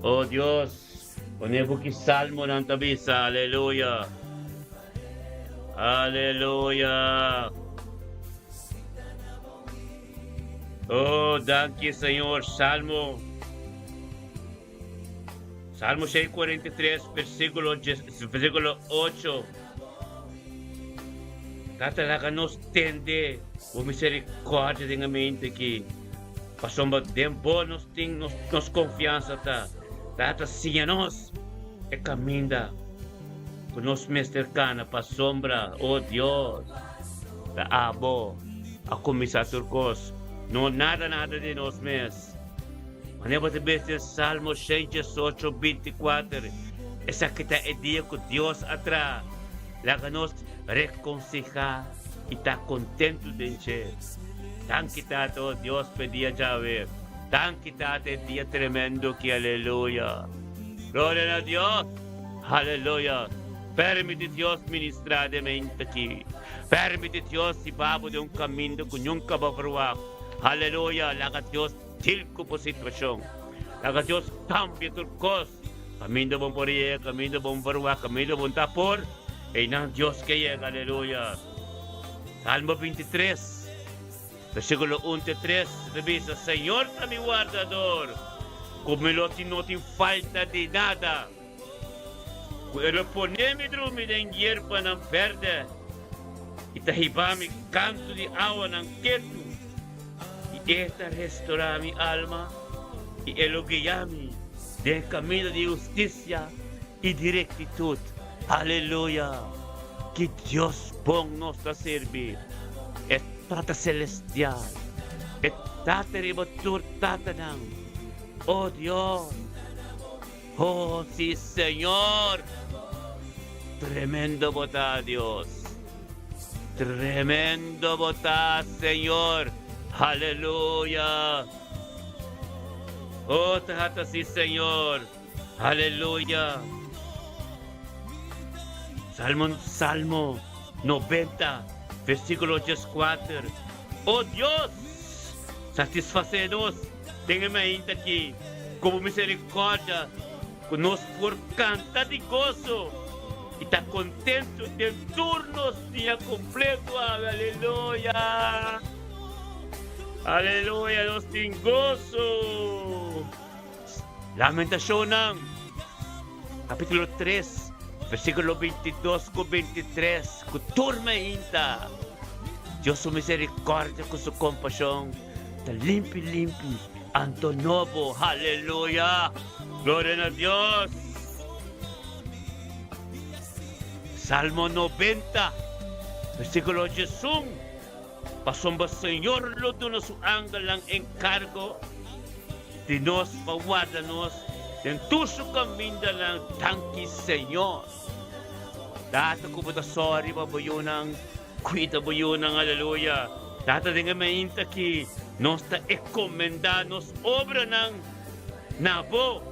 oh Dios, pone bo ki salmonan ta bisa, aleluya. Aleluya. Oh, danki Señor, Salmo. Salmo 643, versículo, versículo 8. Tata, laga nos tende bo misericordia den e mente aki. Pasobra den bo nos tin nos, nos confianza ta. Tata, siña nos e caminda cu nos mester cana pasobra, oh Dios, ta abo a cuminsa tur cos. No nada, nada di nos mes. Manera bo ta bes den Salmo 118, 24, Esaki ta e dia ku Dios a traha, laga nos rekonsehá i ta kontentu den dje. Danki Tata, o Dios, pa e dia djawe. Danki Tata, e dia tremendo aki, aleluya. Gloria na Dios, aleluya. Permiti Dios ministrá den mente aki. Permiti Dios hiba bo den un kaminda ku nunka bo a verwagt. Aleluya! Laga Dios deal ku bo situashon. Laga Dios kambia tur kos. Kaminda bo por yega, kaminda bo verwagt, kaminda bo ta por, einan Dios ke yega. Aleluya! Salmo 23, versíkulo 1 te 3 ta bisa, Señor ta mi wardador, ku mi lo tin no tin falta di nada. Ku e lo pone mi drumi den yerbanan bèrdè i ta hiba mi kantu di awanan ketu, i e ta restorá mi alma i e lo guia mi den e kaminda di hustisia i di rektitut. Aleluya! Ki Dios bon nos ta sirbi, e Tata Selestial, e Tata riba tur tatanan! O Dios! Oh, sí, Señor! Tremendo bo ta, Dios! Tremendo bo ta, Señor! Aleluya! Oh, Tata, sí, Señor! Aleluya! Salmo, Salmo 90, versículo 4. Oh Dios, satisfacé nos Den e mainta aki, ku bo miserikòrdia, ku nos por kanta di goso i ta kontentu den tur nos dia kompletu. Awe, aleluya! Aleluya, nos tin goso! Lamentashonnan, kapítulo 3, versíkulo 22 ku 23, ku tur mainta, Dios su miserikòrdia ku su kompashon Ta limpi limpi anto nobo haleluya gloria na Dios. Salmo 90 versikulo 11 Pasobra Señor lo duna su angelnan enkargo di nos pa warda nos den tur su kamindanan. Danki Señor. Tata ku bo ta sòri pa bo yunan, kuida bo yunan, aleluya. Tata den e mainta aki nos ta ekomendá nos obranan na bo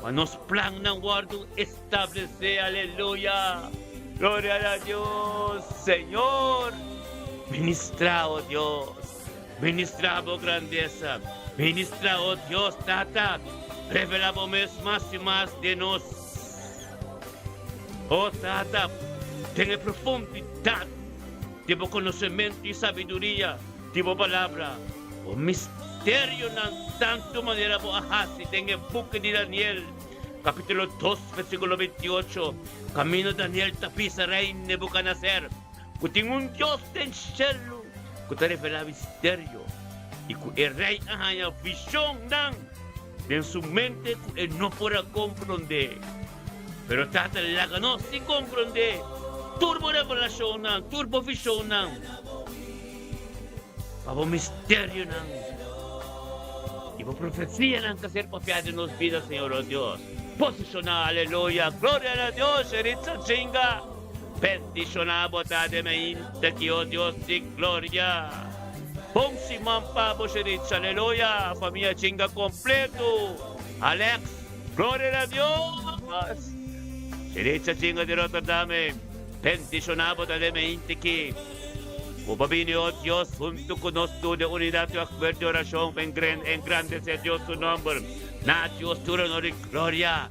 pa nos plannan wòrdu establesé, aleluya. Gloria na Dios, Señor, ministrá, o Dios, ministrá bo grandesa, ministrá, o Dios, Tata, revelá bo mes mas i mas den nos. O Tata, den e profundidat di bo konosementu i sabiduria di bo Palabra, bo misterionan tantu manera bo a hasi den e buki di Daniel, kapítulo 2, versíkulo 28, kaminda Daniel ta bisa Rei Nebukadneser ku tin un Dios den shelu ku ta revelá misterio i ku e rei a haña vishonnan den su mente ku e no por a komprondé. Pero Tata laga nos sin komprondé tur bo revelashonnan, tur bo vishonnan, pa bo misterionan i bo profesianan ta ser papiá den nos bida, Señor, o Dios. Posishoná, aleluya, gloria na Dios, Eritza Chinga, bendishoná bo ta den mainta ki, o Dios di gloria. Bon siman pa bo, Sheritza, aleluya, famia Chinga kompleto, Alex, Gloria na Dios! Sheritza Chinga di Rotterdam, bendishoná bo ta den mente ki bo pa bini, o Dios, huntu ku nos tur den unidat i akuerdo di orashon pa engrandesé Dios su nòmber. Na Dios tur honor i gloria.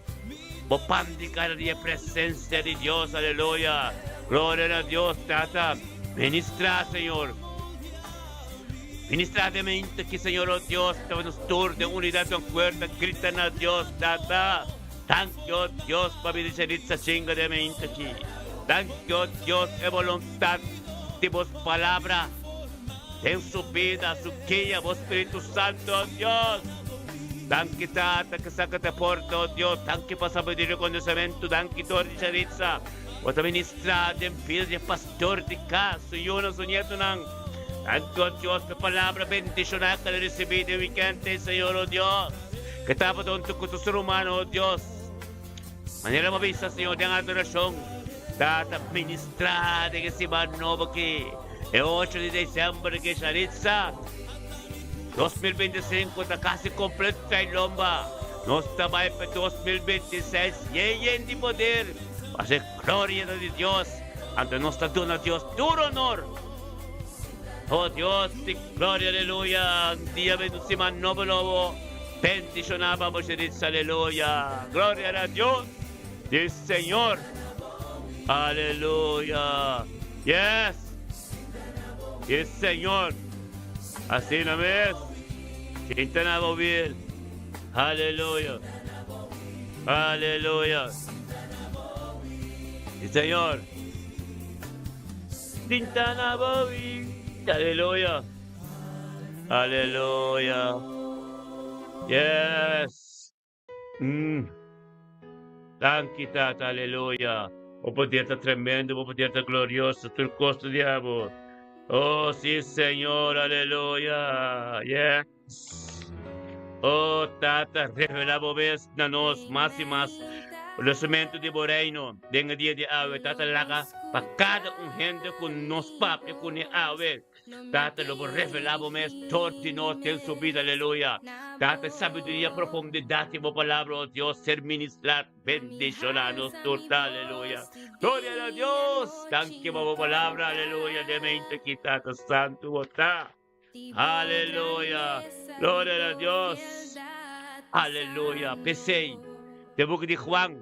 Bo pan di kada dia presensia di Dios, aleluya! Gloria na Dios, Tata, ministrá, Señor. Ministrá den mente ki, Señor, o Dios, ta nos tur den unidat i akuerdo grita na Dios, Tata, danki, o Dios, pa bida Sheritza Chinga den mente ki. Danki, o Dios, e boluntat di Bo Palabra den su bida, su guia, Bo Spiritu Santo, o Dios. Danki, Tata, ke saka ta porta, o Dios. Danki pa sabiduria i konosementu. Danki, dor di Sheritza, Bo ta ministrá den bida di e pastor di kas, su yunan, su nietunan. Danki, o Dios, pa e palabra bendishoná ku el a risibí den wikènt ei, Señor, o Dios, ke tabata huntu ku tur su rumannan, o Dios. Manera bo a bisa, Señor, den adorashon, Tata, ministrá den e siman nobo aki, e 8 di desèmber ke Sharitza 2025 ta kasi kompleto ta e lomba. Nos ta bai pa 2026 yen yen di poder. Pase gloria na di Dios, anto nos ta duna Dios tur honor. Oh Dios di gloria, aleluya. Un dia bini un siman nobo nobo. Bendiciona pa bo Sheritz, aleluya. Gloria na Dios di Señor. Aleluya. Yes. Yes, Señor. Asina mes. Sinta na bo wiel. Aleluya. Aleluya. Sí, Señor. Sinta na bo wiel. Aleluya. Aleluya. Yes. Danki, Tata. Aleluya. Bo poder ta tremendo, bo poder ta glorioso, tur cos ta di abo. Oh, sí, Señor. Aleluya. Yes. Oh, Tata, revela bo mes na nos mas y mas. Conocimento di bo reino den e dia di awe. Tata, laga pa cada un hende cu nos papia cu ni awe. Tata, lo bo revelá bo mes tur di nos den su bida, aleluya. Tata, e sabiduria, profundidat di bo palabra, o Dios, ser ministrá, bendishoná nos tur, aleluya. Gloria na Dios! Danki pa bo palabra, aleluya, den mente aki, Tata Santu bo ta. Aleluya! Gloria na Dios! Aleluya! P'esei, den buki di Juan,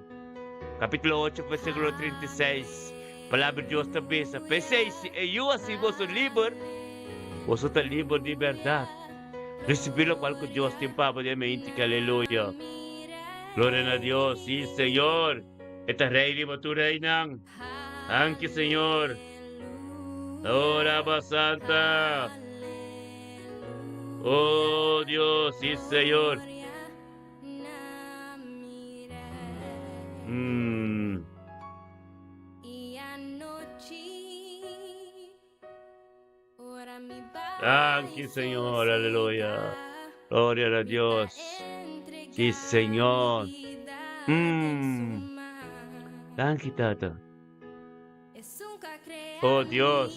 kapítulo ocho, versíkulo 36, Palabra di Dios ta bisa, P'esei, si e Yu hasi boso liber, boso ta liber di bèrdat. Risibí lokual ku Dios tin pa bo den mente. Aleluya! Gloria na Dios! Sí, Señor! E ta Rei riba tur reinan. Danki, Señor! Oh, Raba Santa! Oh, Dios! Sí, Señor! Danki, Señor, aleluya. Gloria na Dios. Sí, Señor. Danki, Tata. Oh, Dios.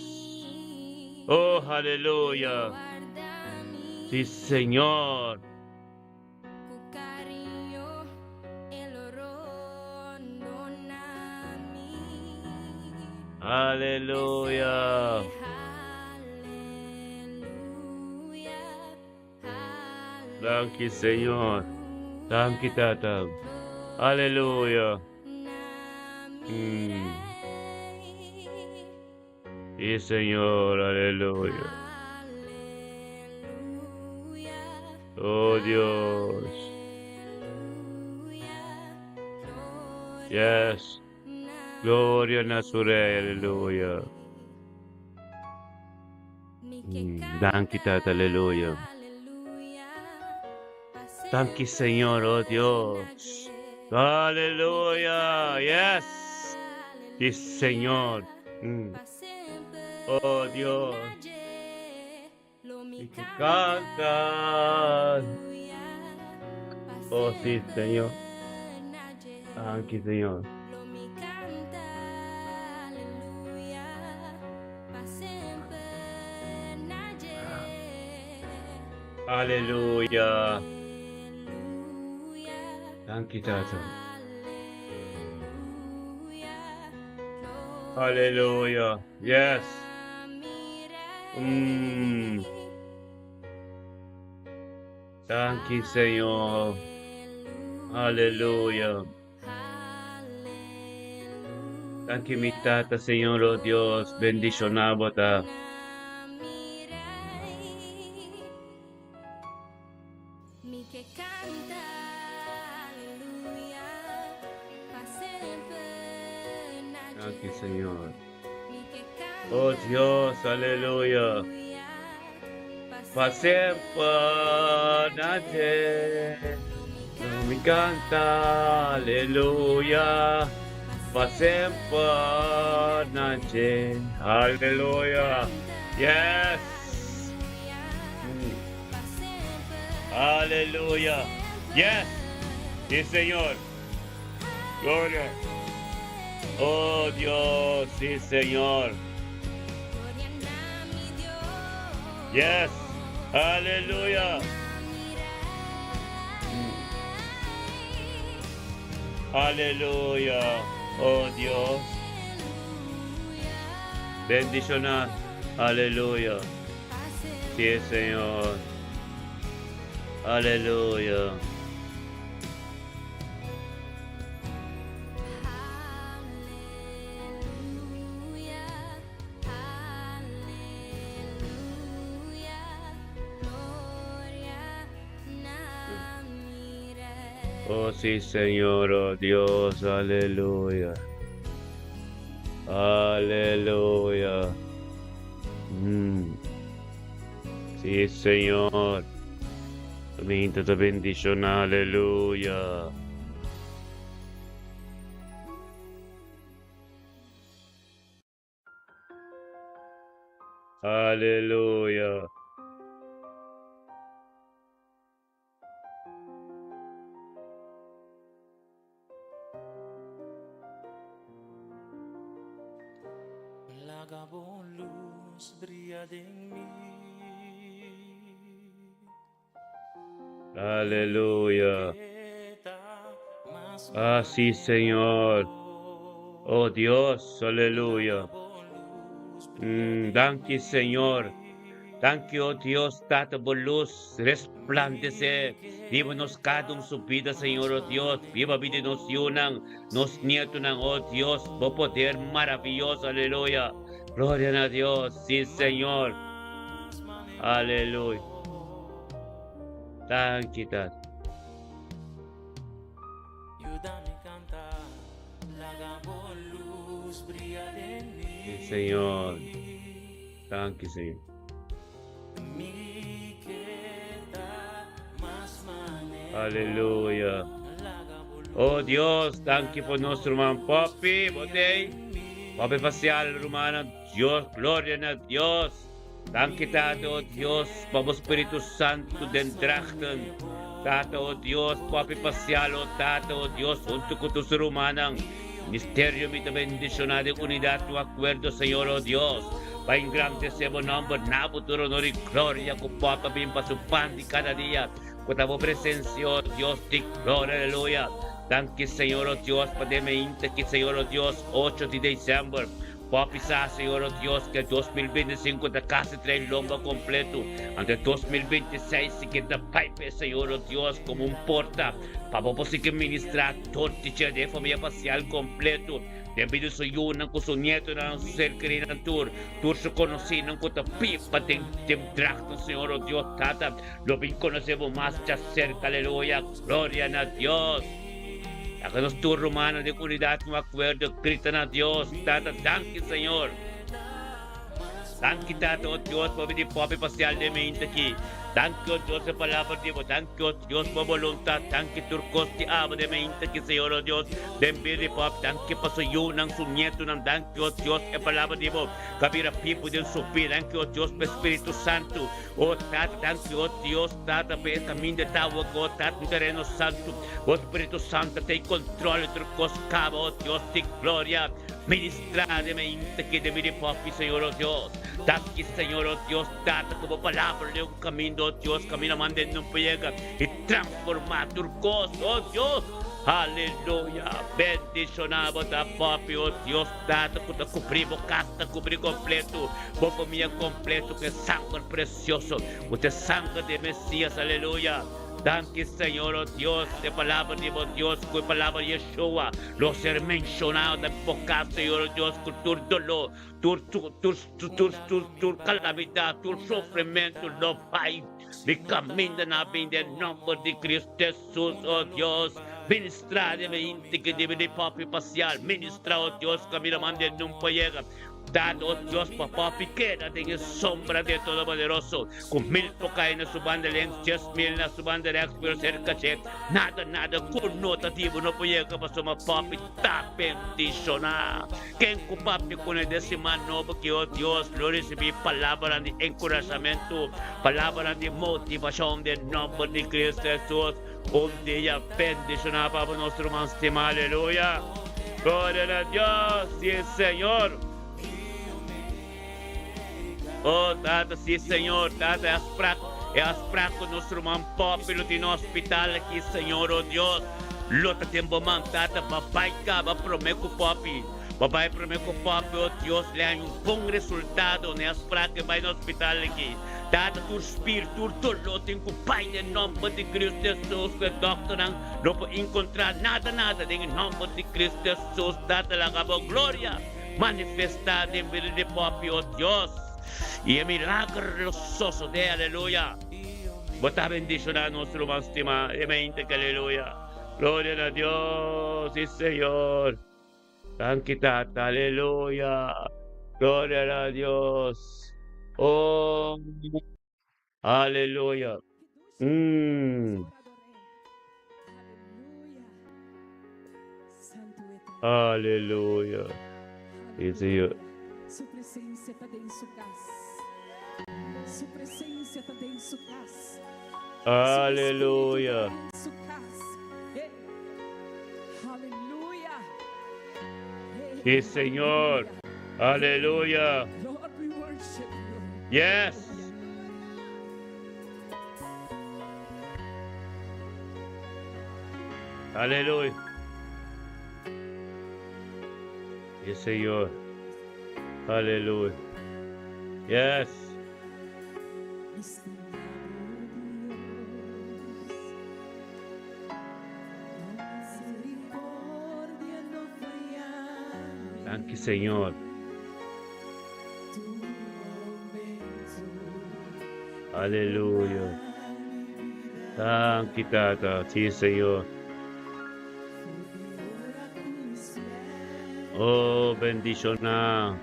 Oh, aleluya. Sí, Señor. Ku kariño e lo rondona mi. Aleluya. Danki Señor. Danki Tata. Aleluya. Sí, Señor, aleluya. Oh Dios. Yes. Gloria na su Rey, aleluya. Danki, Tata, aleluya. Danki, Señor, oh Dios. Aleluya. Yes. Sí, Señor. Oh Dios. Y que cantan. Oh sí, Señor. Danki, Señor. Aleluya. Danki, Tata. Aleluya. Yes. Danki, Señor. Aleluya. Danki, mi Tata, Señor, oh Dios, bendiciona bo ta. Danki, Señor. Oh Dios, aleluya. Pa semper na dje. Lo mi canta, aleluya. Pa semper na dje. Aleluya. Yes. Aleluya. Yes. Sí, Señor. Gloria. Oh Dios, sí, Señor. Yes. Aleluya. Aleluya. Oh Dios. Bendiciona. Aleluya. Sí, Señor. Aleluya. Oh sí, Señor, oh Dios, aleluya. Aleluya. Sí, Señor. Minta ta bendiciona, aleluya. Aleluya. Laga bo lus bria den mi. Aleluya. Ah, sí, Señor. Oh Dios, aleluya. Danki, Señor. Danki, oh Dios, Tata, bo luz resplandece. Riba nos cada un su bida, Señor, oh Dios. Riba bida di nos yunan, nos nietonan, oh Dios. Bo poder maravilloso, aleluya. Gloria na Dios, sí, Señor. Aleluya. Danki, Tata. Sí, Señor. Danki, Señor. Aleluya. Oh Dios, danki pa nos ruman Poppy, botei. Poppy Facial, rumana, Dios, gloria na Dios. Danki Tata, oh Dios, pa bo Spiritu Santu den Drachten. Tata, oh Dios, Poppy Facial, oh Tata, oh Dios, hunto ku tur su rumannan. Misterio mi ta bendiciona den unidad cu acuerdo, Señor, oh Dios, pa engrandece bo nomber, na bo tur honor y gloria cu pop a bin pa su pan di cada dia, cu ta bo presencia, oh Dios di gloria, aleluya. Danki, Señor, oh Dios, pa den meinta aki, Señor, oh Dios, ocho di december, pop bisa, Señor, oh Dios, cu e 2025 ta casi trae lomba completo, anto e 2026 si keda bai p'e, Señor, oh Dios, como un porta pa bo por sigui ministra Tur tichia den famia pasial kompleto, den bida su yunan ku su nietonan, su ser kerinan tur, tur su konosínan ku ta biba den den dragnan, Señor, o Dios Tata, lo bin konosé bo mas djaserka, aleluya, gloria na Dios. Laga nos tur rumannan den unidat un akuerdo grita na Dios, Tata, danki Señor. Danki Tata, o Dios, pa bini popi pasial den mi inta aki. Danki, o Dios, e palabra di bo. Danki, o Dios, pa boluntad. Danki tur kos di abo den mi inta aki, Señor, o Dios, den bida di pòp. Danki pa su yunan, su nietunan. Danki, o Dios, e palabra di bo ka bira bibu den su bida. Danki, o Dios, pa e Spiritu Santu. O Tata, danki, o Dios, Tata, pa e kaminda ta awo aki, o Tata, un tereno santu. Bo Spiritu Santu ta tei kontrol di tur kos kaba, o Dios di gloria. Ministrá den mi inta ki den mi di pòpi, Señor, o Dios. Danki, Señor, o Dios, Tata, ku bo palabra den un kaminda, o Dios, kaminda manda den un pega i transformá tur kos, o Dios. Aleluya! Bendishoná bo ta pòpi, o Dios, Tata, ku ta kubrí bo kas, ta kubrí kompletu bo famia kompletu ku e sanger presioso, ku ta e sanger di e Mesías. Aleluya! Danki Señor, o Dios, e palabra di bo Dios cu e palabra Yeshua lo ser mencionado den bo cas, Señor, o Dios, cu tur dolor, tur tur tur tur tur tur calamidad, tur sufrimento lo bay di caminda na bin den nomber di Cristo Jesus, o Dios. Ministra den e hende cu debe di papia pacial, ministra, o Dios, caminda manda e numpa yega. Dad, o Dios, pa papi keda den e sombra di e Todopoderoso, ku mil por kai na su banda lenks, 10,000 na su banda rèks, pero serka dje, nada, nada ku no ta di bo no por yega, pasobra papi ta bendishoná. Ken ku papia kuné den siman nobo aki, o Dios, lo risibí palabranan di enkurashamentu, palabranan di motivashon den nòmber di Kristu Hesus. Un dia bendishoná pa bo nos ruman stimá. Aleluya! Gloria na Dios! Sí, Señor! Oh, Tata, sí, Señor! Tata, e a sprak, e a sprak ku nos ruman Poppy lo tin hospital aki, Señor, oh Dios. Lo ta den bo man, Tata, bo a bai kaba promé ku Poppy. Bo a bai promé ku Poppy, o Dios, le haña un bon resultado na e afsprak e bai na hospital aki. Tata, tur spir, tur doló tin ku bai den nòmber di Cristo Hesus, ku e dòkternan no por inkontrá nada, nada den e nòmber di Cristo Hesus. Tata, laga bo gloria manifestá den bida di Poppy, o Dios, i e milager lo sosodé. Aleluya! Bo ta bendishoná nos ruman stimá e mente ke aleluya. Gloria na Dios, si Señor. Danki Tata, aleluya. Gloria na Dios. Oh, aleluya. Mm. Aleluya. Si Señor. Su presencia ta den su cas. Su presencia ta den su cas. Aleluya. Su cas. Hey. Aleluya. Sí, Señor. Aleluya. Lord, we worship you. Yes. Aleluya. Sí, Señor. Aleluya. Yes. Danki, Señor. Aleluya. Danki, Tata. Sí, Señor. Oh, bendiciona.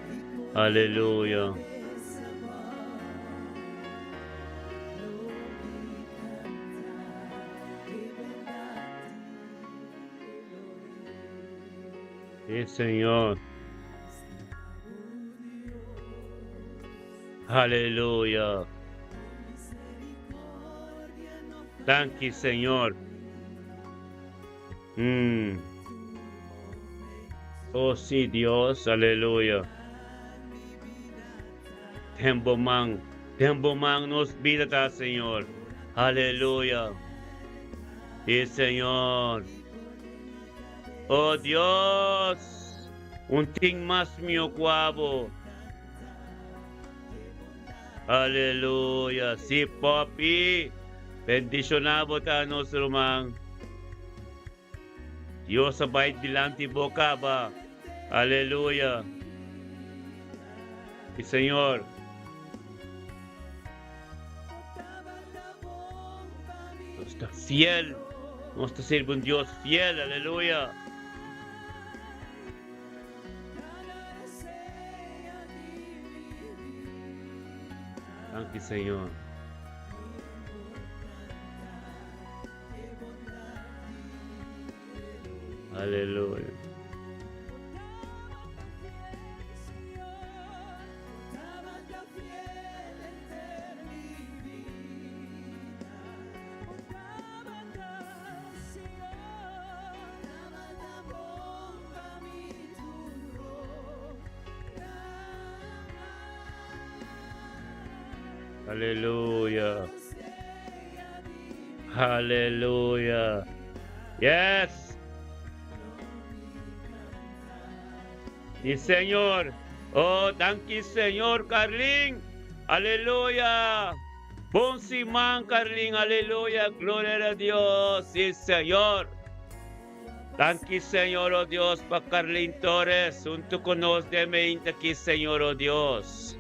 Aleluya. Sí, Señor. Aleluya. Danki, Señor. Mm. Oh, sí, Dios. Aleluya. Den bo man, den bo man nos bida ta, Señor. Aleluya. Sí, Señor. Oh, Dios. Un tin mas mihó ku abo. Aleluya. Sí, Poppy. Bendishoná bo ta nos ruman. Dios a bai dilanti bo kaba. Aleluya. Sí, Señor. Nos ta fiel. Nos ta sirbi un Dios fiel. Aleluya. Danki, Señor. Aleluya. Aleluya. Aleluya. Yes. Sí, Señor. Oh, danki, Señor, Carlin. Aleluya. Bon siman, Carlin. Aleluya. Gloria a Dios. Sí, Señor. Danki, Señor, oh Dios, pa Carlin Torres. Hunto ku nos den meinta aki, Señor, oh Dios.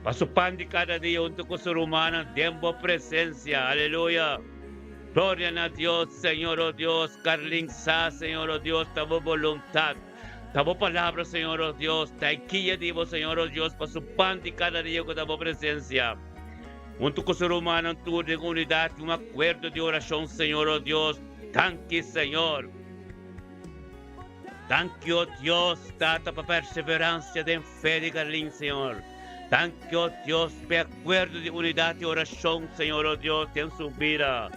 Pa su pan di kada dia hunto ku su rumannan den bo presencia. Aleluya. Gloria na Dios, Señor, oh Dios. Carlin sa, Señor, oh Dios, ta bo voluntad. Ta bo palabra, Señor, oh Dios. Ta e guia di bo, Señor, oh Dios, pa su pan di kada dia ku ta bo presencia. Hunto ku su rumannan tur den unidad i un akuerdo di orashon, Señor, oh Dios. Danki, Señor. Danki, oh Dios, Tata, pa perseverancia den fe di Carlin, Señor. Danki, oh Dios, pa e akuerdo di unidad i orashon, Señor, oh Dios, den su bida.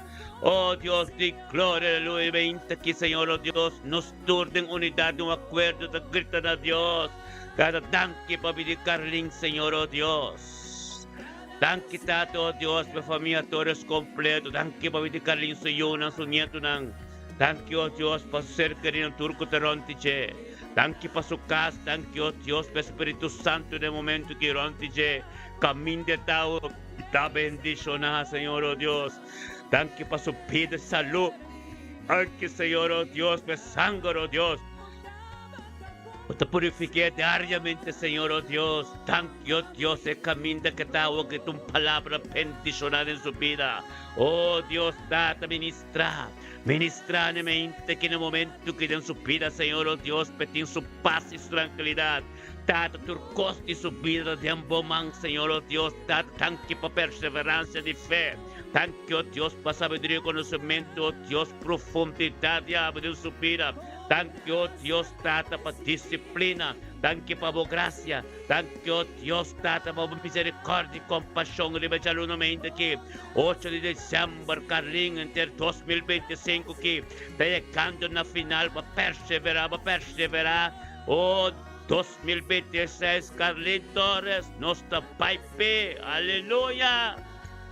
Oh Dios di gloria, aleluya, beinta aki, Señor, oh Dios, nos tur den unidad, den un akuerdo ta grita na Dios. Tata, danki pa bida di Carlin, Señor, oh Dios. Danki, Tata, oh Dios, pa e famia Torres completo. Danki pa bida di Carlin, su yunan, su nietonan. Danki, o Dios, pa su ser kerido tur ku ta rònt di dje. Danki pa su kas. Danki, o Dios, pa e Spiritu Santu den momentu ki rònt di dje. Kaminda e ta awo ta bendishoná, Señor, o Dios. Danki pa su bida i salú. Danki, Señor, o Dios, pa e sanger, o Dios. Bo ta purifik'é diariamente, Señor, o Dios. Danki, o Dios, e kaminda ke ta awo ke ta un palabra bendishoná den su bida. O Dios, Tata, ministrá, ministrá n'e mente ki n'e momentu ki den su bida, Señor, o Dios, p'e tin su pas i su trankilidat. Tata, tur kos di su bida ta den bo man, Señor, o Dios. Tata, danki pa perseveransia di fe. Danki, o Dios, pa sabiduria i konosementu, o Dios, profundidat di abo den su bida. Danki, o Dios Tata, pa disiplina. Danki pa bo grasia. Danki, o Dios Tata, pa bo miserikòrdia i kompashon riba e djalunamente aki, ocho di desèmber, Carlin, enter 2025 ki ta yegando na final. Bo perseverá, bo perseverá. O 2026, Carlin Torres, nos ta bai p'e. Aleluya!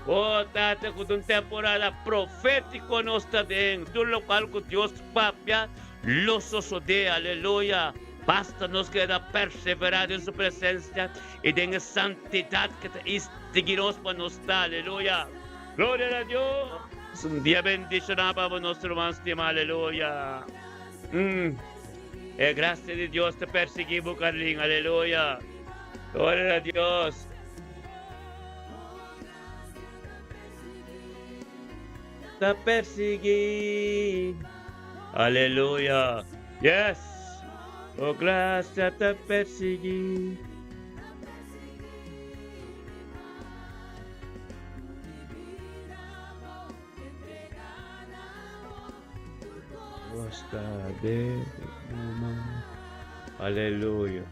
O Tata, ku ta un temporada profétiko nos ta den, tur lokual ku Dios papia lo sosodé. Aleluya! Basta nos keda perseverá den su presensia i den e santidat ke ta instigí nos pa nos ta. Aleluya! Gloria na Dios! Un dia bendishoná pa bo, nos ruman stimá. Aleluya! E grasia di Dios ta persiguí bo, Carlin. Aleluya! Gloria na Dios! Ta persigui. Aleluya. Yes. Bo gracia ta persigui. Dios ta den bo man. Aleluya.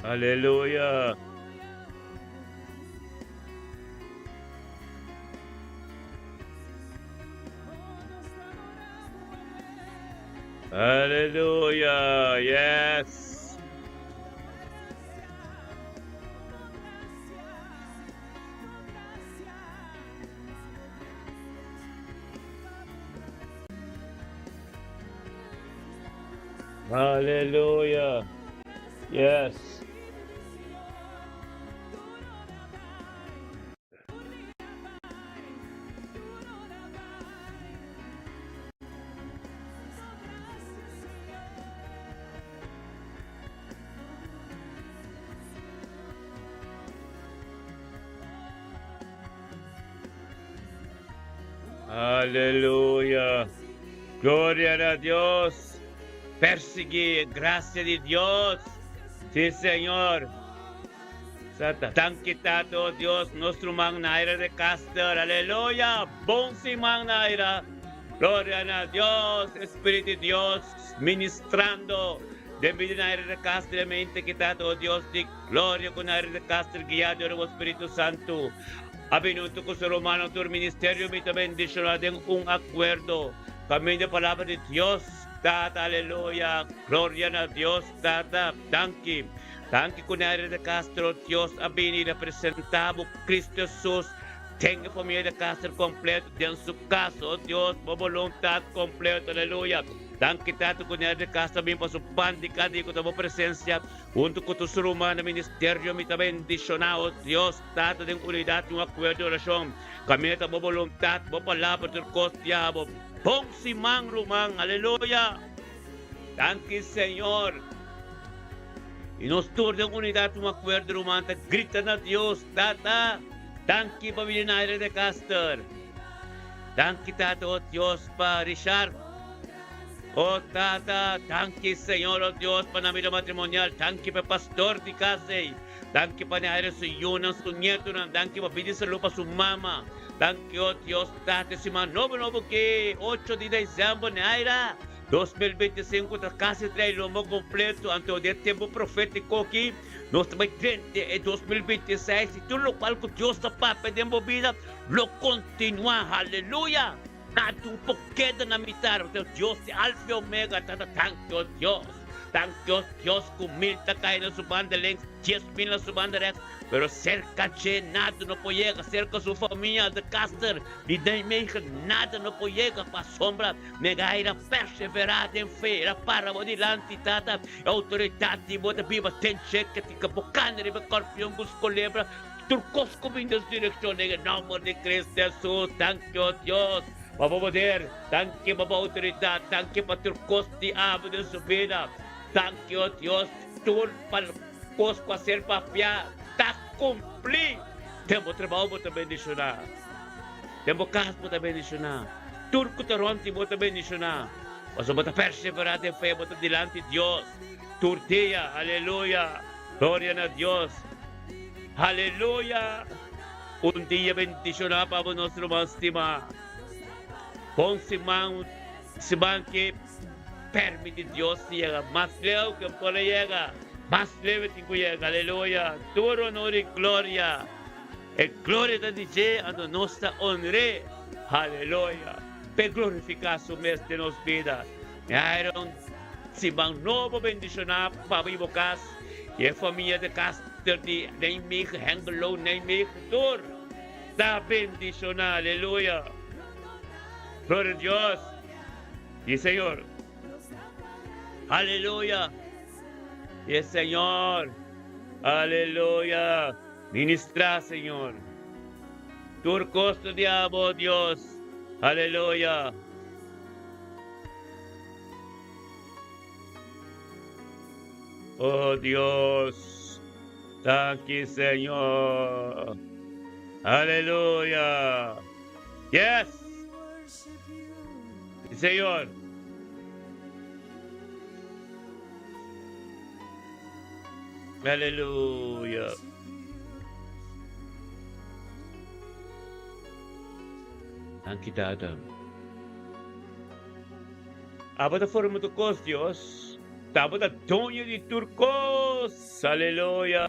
Aleluya. Aleluya. Yes. Aleluya. Yes. Aleluya. Gloria na Dios. Persigui gracia di Dios. Sí, Señor. Sata. Danki Tata, oh Dios, nos ruman Naira de Caster. Aleluya. Bon siman, Naira. Gloria na Dios, Espíritu di Dios ministrando den bida Naira de Caster e mente ki Tata, oh Dios di gloria ku Naira de Caster guiá dor bo Spiritu Santu. A bini huntu ku su rumannan tur ministerio mi ta bendishoná den un akuerdo kaminda e palabra di Dios Tata aleluya gloria na Dios Tata danki danki ku Naira de Castro Dios a bini representá bo Cristo Jesus den e familia de Castro kompleto den su kas oh Dios bo boluntat kompleto aleluya danki Tata ku Naira de Castro a bini pa su pan di kada dia ku ta bo presensia Huntu ku tur su ruman na ministerio mi ta bendishoná, o Dios, Tata, den unidat i un akuerdo di orashon. Kaminda ta bo boluntat, bo palabra tur kos di abo. Bon siman, ruman! Aleluya! Danki, Señor! I nos tur den unidat i un akuerdo, ruman, ta grita na Dios, Tata, danki pa bini na aire de Caster. Danki, Tata, o Dios, pa Richard. Oh Tata, danki Señor, oh Dios, pa nan bida matrimonial, danki pa e pastor di cas ey, danki pa Neaira su yunan, su nietonan, danki pa bida y salud pa su mama, danki oh Dios Tata, e siman nobo nobo ki ocho di december Neaira 2025 ta casi trae lomba completo, anto den e tempo profetico aki nos ta bay drenta e 2026 y tur locual cu Dios ta papia den bo bida lo continua, haleluya. Nada un por keda na mitar, pasobra Dios ta e Alfa i Omega, Tata, danki, o Dios. Danki o Dios ku mil ta kai na su banda links, 10,000 na su banda rechts, pero serka dje nada no por yega, serka su famia de Caster di Nijmegen nada no por yega pasobra Negaira perseverá den fe, el a para bo dilanti, Tata, e outoridat di bo ta biba den dje, ke tin ke bo kana riba skorpion ku skolebra, tur kos ku bin den su direkshon, den e nòmber di Kristu Hesus. Danki, o Dios, pa bo poder, danki pa bo outoridat, danki pa tur kos di abo den su bida. Danki, o Dios, tur pa kos ku a ser papiá ta kumplí. Den bo trabou bo ta bendishoná, den bo kas bo ta bendishoná. Tur ku ta rònt di bo ta bendishoná, pasobra bo ta perseverá den fe, bo ta dilanti Dios tur dia. Aleluya! Gloria na Dios! Aleluya! Un dia bendishoná pa bo, nos ruman stimá. Bon siman, siman ke permití Dios yega mas leu ke por a yega, mas leu e tin ku yega. Aleluya! Tur honor i gloria. E gloria ta di dje, anto nos ta honr'é. Aleluya! P'e glorifiká su mes den nos bida. Mi haña un siman nobo bendishoná pa bo i bo kas i e famia di Caster di Nijmegen, Hengelo, Nijmegen, tur ta bendishoná. Aleluya! Gloria a Dios i Señor. Aleluya! I e Señor. Aleluya! Ministrá, Señor. Tur kos ta di abo, Dios. Aleluya. Oh Dios, danki Señor. Aleluya. Yes. Señor. Aleluya. Danki Tata. Abo ta forma tur kos, Dios. Abo ta doño di tur kos. Aleluya.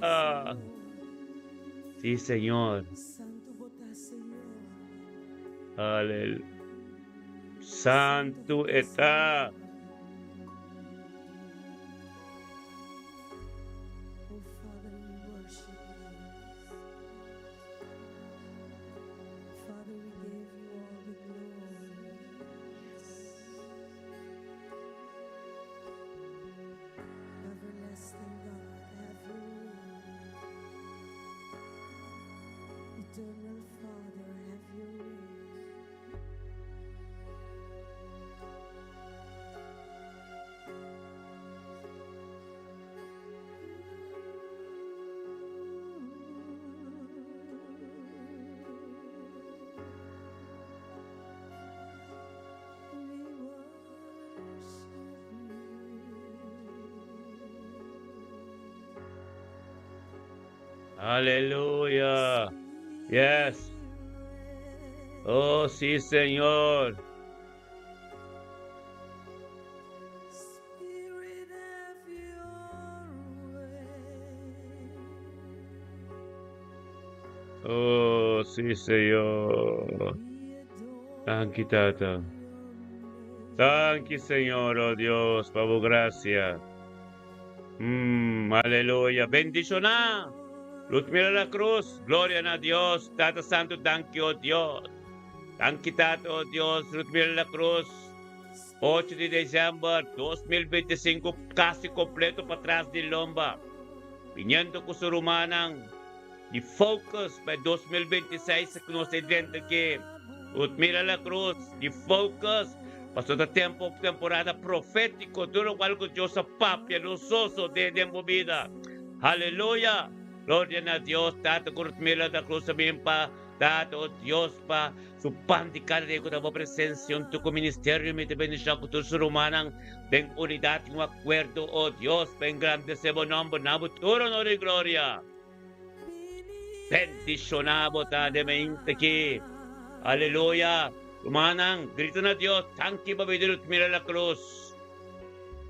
Sí, Señor. Aleluya. Santu e ta. Aleluya. Yes. Oh, sí, Señor. Oh, sí, Señor. Danki, Tata. Danki, Señor, oh Dios, pa bo gracia. Mm, aleluya. Bendiciona. Luz mira la cruz. Gloria na Dios. Tata Santo, danki, oh Dios. Danki, Tata, oh Dios. Luz mira la cruz. 8 di december 2025, casi completo patras di lomba. Viniendo cu su rumannan di Focus pa 2026 cu nos ta drenta aki. Ruth Mira La Cruz di Focus. Pasobra ta tempo, temporada profetico, tur locual cu Dios a papia lo sosode den bo bida. Haleluya! Gloria na Dios, Tata cu Ruth Mira La Cruz a bin pa Tata, o Dios, pa su pan di kada dia ku ta bo presensia huntu ku ministerio mi ta bendishon ku tur su rumannan den unidat i un akuerdo, o Dios, pa engrandesé bo nòmber na bo tur onor i gloria. Bendishoná bo ta den mente aki. Aleluya! Rumannan, grita na Dios, Danki pa bida di Mira la Cruz.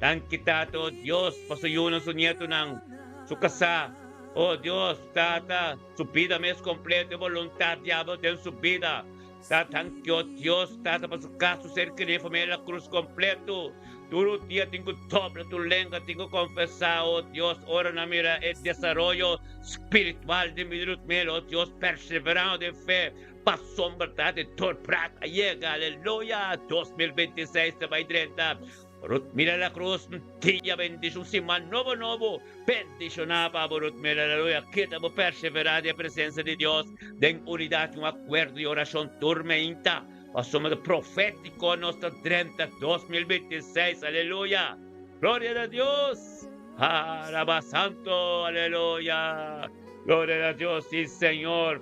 Danki, Tata, o Dios, pa su yunan, su nietunan, su kasá. O Dios, Tata, su bida mes kompleto, e boluntat di abo den su bida. Ta tanki o Dios Tata pa su cas, su ser querido, familia La Cruz completo. Tur dia tin cu dobla tur lenga, tin cu confesa, o Dios, ora nan mira e desaroyo spiritual di mi Ruthmel, o Dios, perseverando den fe, pasobra ta di doorbraak a yega, aleluya, 2026 ta bay drenta. Ruthmila La Cruz, un dia bendicion, un siman nobo nobo, bendiciona pa bo Ruthmila, aleluya, keda bo persevera den e presencia di Dios, den unidad y un acuerdo di oracion tur meinta. Pasobra ta profétiko nos ta drenta 2026, aleluya! Gloria na Dios! Alaba Santo, aleluya! Gloria na Dios, sí Señor!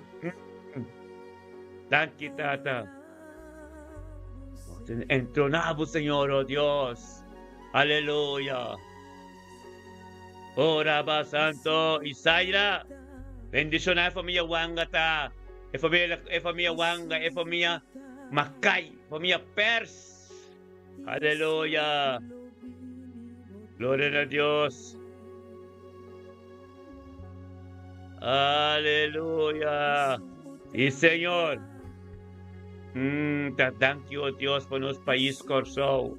Danki Tata. Nos entronabo, Señor, oh Dios. Aleluya. Oh, Rabba Santo, Isaira, bendiciona e familia Wanga ta, e familia, e familia Wanga, e familia Makai, familia Pers. Aleluya. Gloria a Dios. Aleluya. Y Señor. Mm, ta danki, oh Dios, pa nos pais Kòrsou,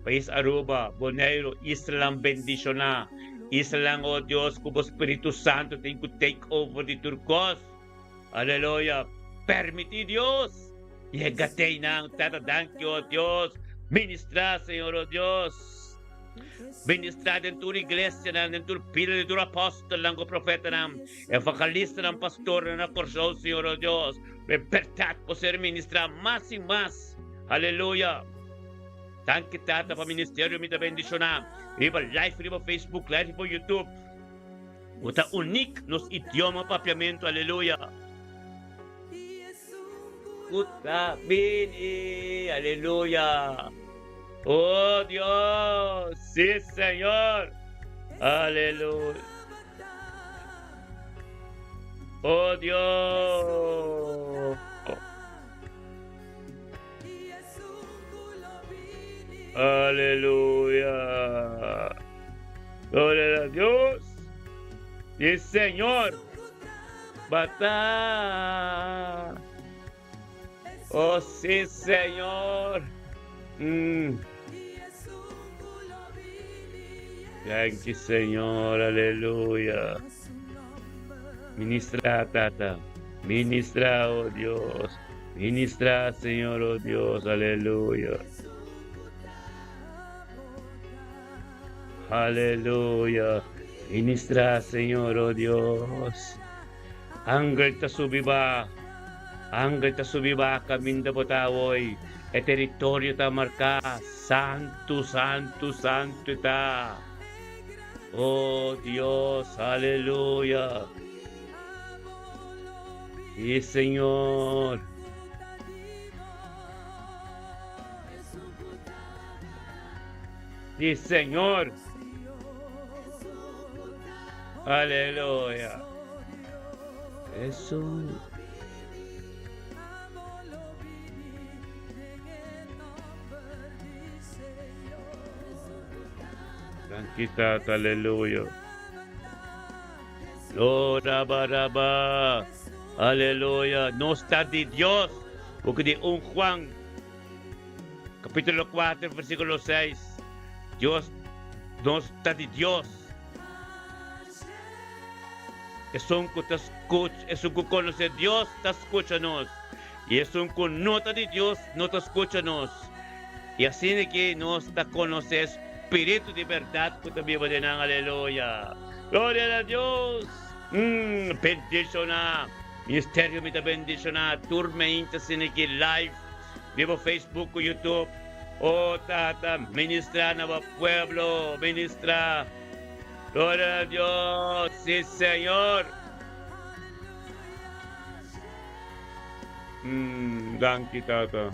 pais Aruba, Boneiru, islanan bendishoná, islanan, oh Dios, ku bo Spiritu Santu tin ku take over di tur kos. Aleluya. Permití, Dios, yega te einan. Tata, danki, oh Dios. Ministrá, Señor, oh Dios. Ministrá den tur iglesianan, den tur pida di tur apòstelnan ku profetanan, evangelistanan, pastornan na Kòrsou, Señor o Dios. E bèrdat por ser ministrá mas i mas. Aleluya! Danki Tata pa ministerio mi ta bendishoná riba live riba Facebook, live riba YouTube. Bo ta unik nos idioma papiamentu. Aleluya! Ku ta bini. Aleluya. Oh Dios. Sí, Señor. Aleluya. Oh Dios. Aleluya. Gloria a Dios. Sí, Señor. Bata. Oh, sí, Señor. Mm. Thank you, Señor. Aleluya. Ministra, Tata. Ministra, oh Dios. Ministra, Señor, oh Dios. Aleluya. Aleluya. Ministra, Señor, oh Dios. Angel ta subi ba. Angel ta subi ba kaminda bo ta awoy. E teritorio ta marká. Santu, santu, santu ta. Oh Dios, aleluya. Sí, Señor. Sí, Señor. Aleluya. Eso. Tranquita, aleluya. Lora baraba. Aleluya. No está de Dios. Porque de un Juan Capítulo 4, versículo 6. Dios nos ta di Dios. Esun ku ta skucha, esun ku konosé Dios ta skucha nos. I esun ku no ta di Dios no ta skucha nos. I asina ki nos ta konosé spiritu di bèrdat ku ta biba den nan. Aleluya! Gloria na Dios! Mm, bendishoná! Ministerio mi ta bendishoná tur meinta asina ki live. Riba Facebook ku YouTube. Oh Tata, ministra na bo pueblo, ministra. Gloria na Dios, si Señor. Mm, danki Tata.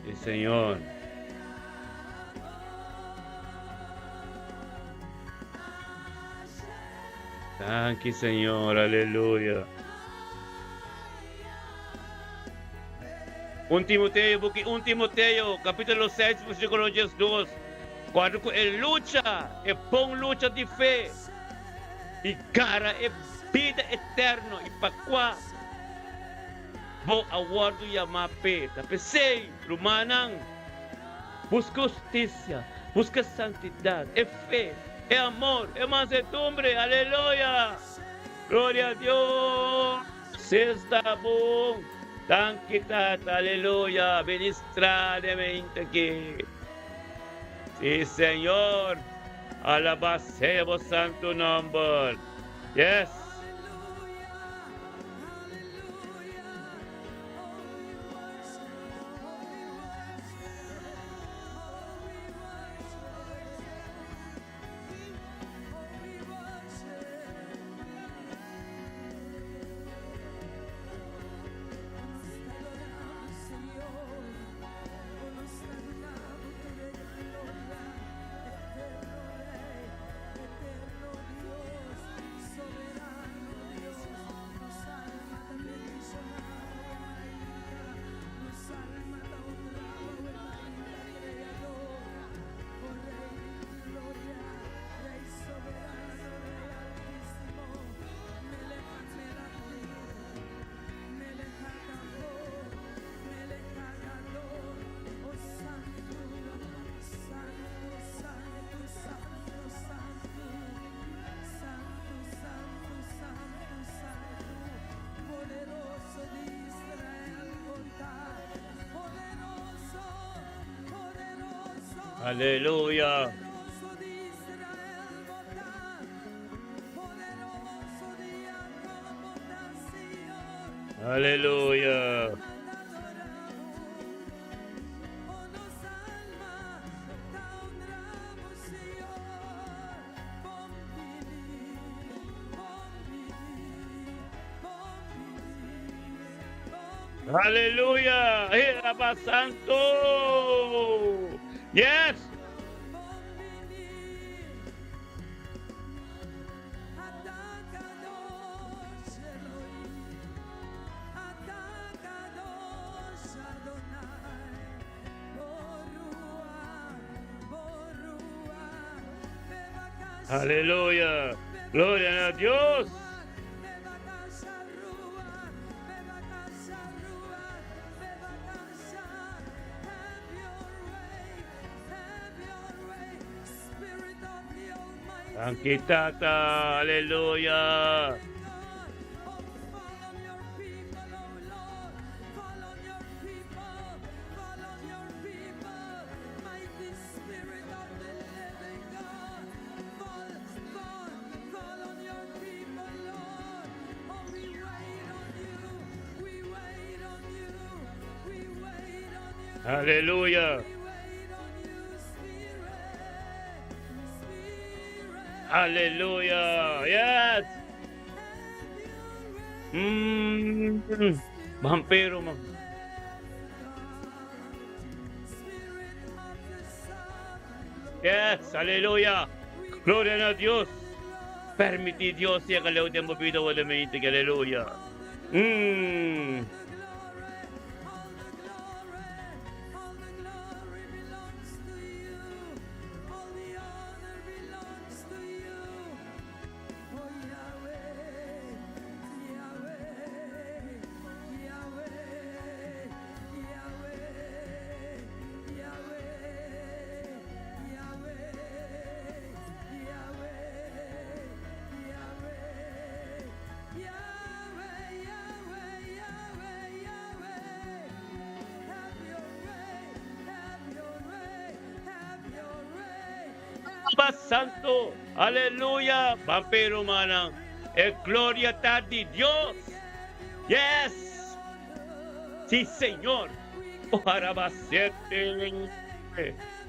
Si Señor. Danki Señor, aleluya. Un Timoteo, buki Un Timoteo, capítulo 6, versículo 12. Cuando cu e lucha, e bon lucha di fe. I gara e bida eterno i pa kua bo a wòrdu yamá p'e. Ta p'esei, rumannan, buska hustisia, buska santidat, e fe, e amor, e mansedumbre. Aleluya! Gloria a Dios! Esta bon! Danki, Tata. Aleluya! Ministrá den mente aki. Sí, Señor. Alabá sea bo santu nòmber. Yes. Aleluya. Aleluya. Aleluya. Era Santo. Yes. Aleluya. Gloria a Dios. Danki Tata, aleluya. Aleluya. Aleluya. Yes. Vampiro, man. Yes, aleluya. Gloria a Dios. Permití Dios yega leu den bo bida worde mente. Aleluya. Abba Santo, aleluya. Vampiro rumannan, e gloria ta di Dios. Yes. Sí, Señor. Oharabasiete.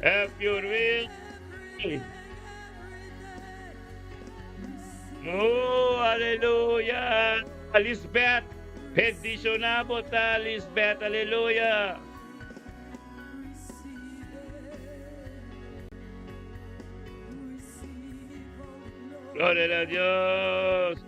Have your way. Oh, aleluya. Lisbeth, bendiciona bo ta, Lisbeth, aleluya. Gloria a Dios.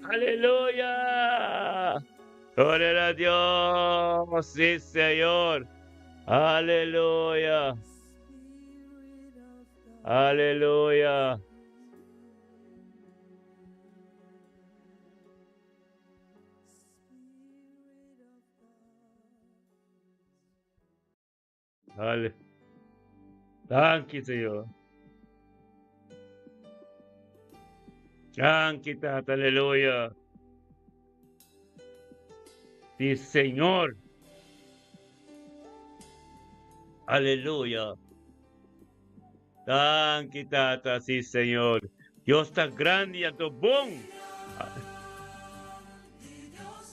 Aleluya! Gloria a Dios, sí, Señor. Aleluya. Aleluya. Ale. Danki, Señor. Danki, Tata, aleluya. Sí, Señor. Aleluya. Danki, Tata, sí, Señor. Dios ta grandi anto bon.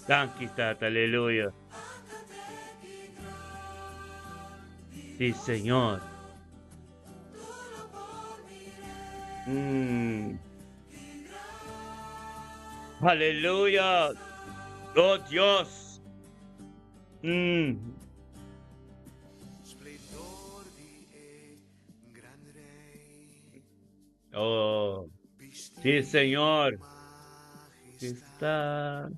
Danki, Tata, aleluya. Sí, Señor. Aleluya. Oh Dios. Oh, sí, Señor. Está.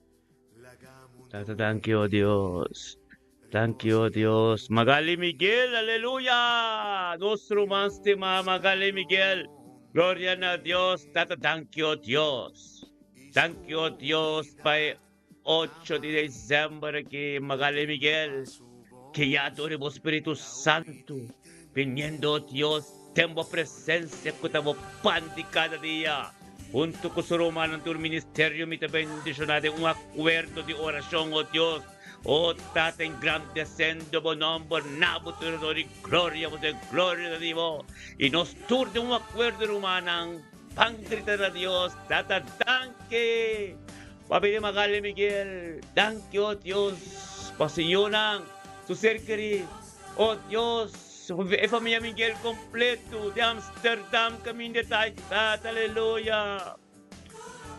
Tata, thank you, oh Dios. Thank you, oh Dios. Magali Miguel, aleluya. Nos ruman stima, Magali Miguel. Gloria na Dios. Tata, thank you, oh Dios. Thank you, oh Dios, pa e 8 di december aki, Magali Miguel. Que ya adore bo Spiritu Santo, viniendo, oh Dios, den bo presencia cu ta bo pan di cada dia. Hunto cu su rumannan tur ministerio mi ta bendiciona den un acuerdo di oracion, oh Dios, oh Tata, engrandecendo bo nomber na bo trono di gloria, bo den gloria ta di bo. Y nos tur den un acuerdo rumannan, ban grita na Dios, Tata, danki! Papi di Magali Miguel, danki oh Dios pa señornan, su ser keri, oh Dios, e famia Miguel completo di Amsterdam caminda ta Tata, aleluya.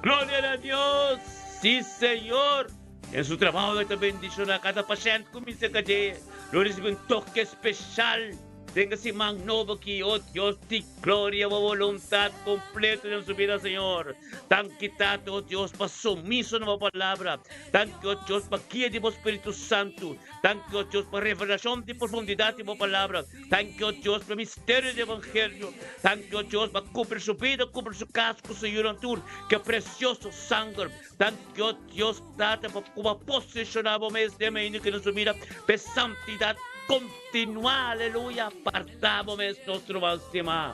Gloria na Dios, si Señor. Den su trabao e ta bendiciona cada pashent cu mi cerca dje, lo ricibi un toke special. Den e siman nobo aki, oh Dios di gloria, bo voluntad completo den su bida, Señor. Danki, Tata, oh Dios, pa sumiso na bo palabra. Danki, oh Dios, pa guia di bo Spiritu Santu. Danki, oh Dios, pa revelacion di profundidad di bo palabra. Danki, oh Dios, pa misterio di evangelio. Danki, oh Dios, pa cubri su bida, cubri su cas cu su yunan tur cu e precioso sanger. Danki, oh Dios, Tata, pa cu bo a posiciona bo mes den medio di nos bida pa e santidad continua. Aleluya! Aparta bo mes, nos ruman stima.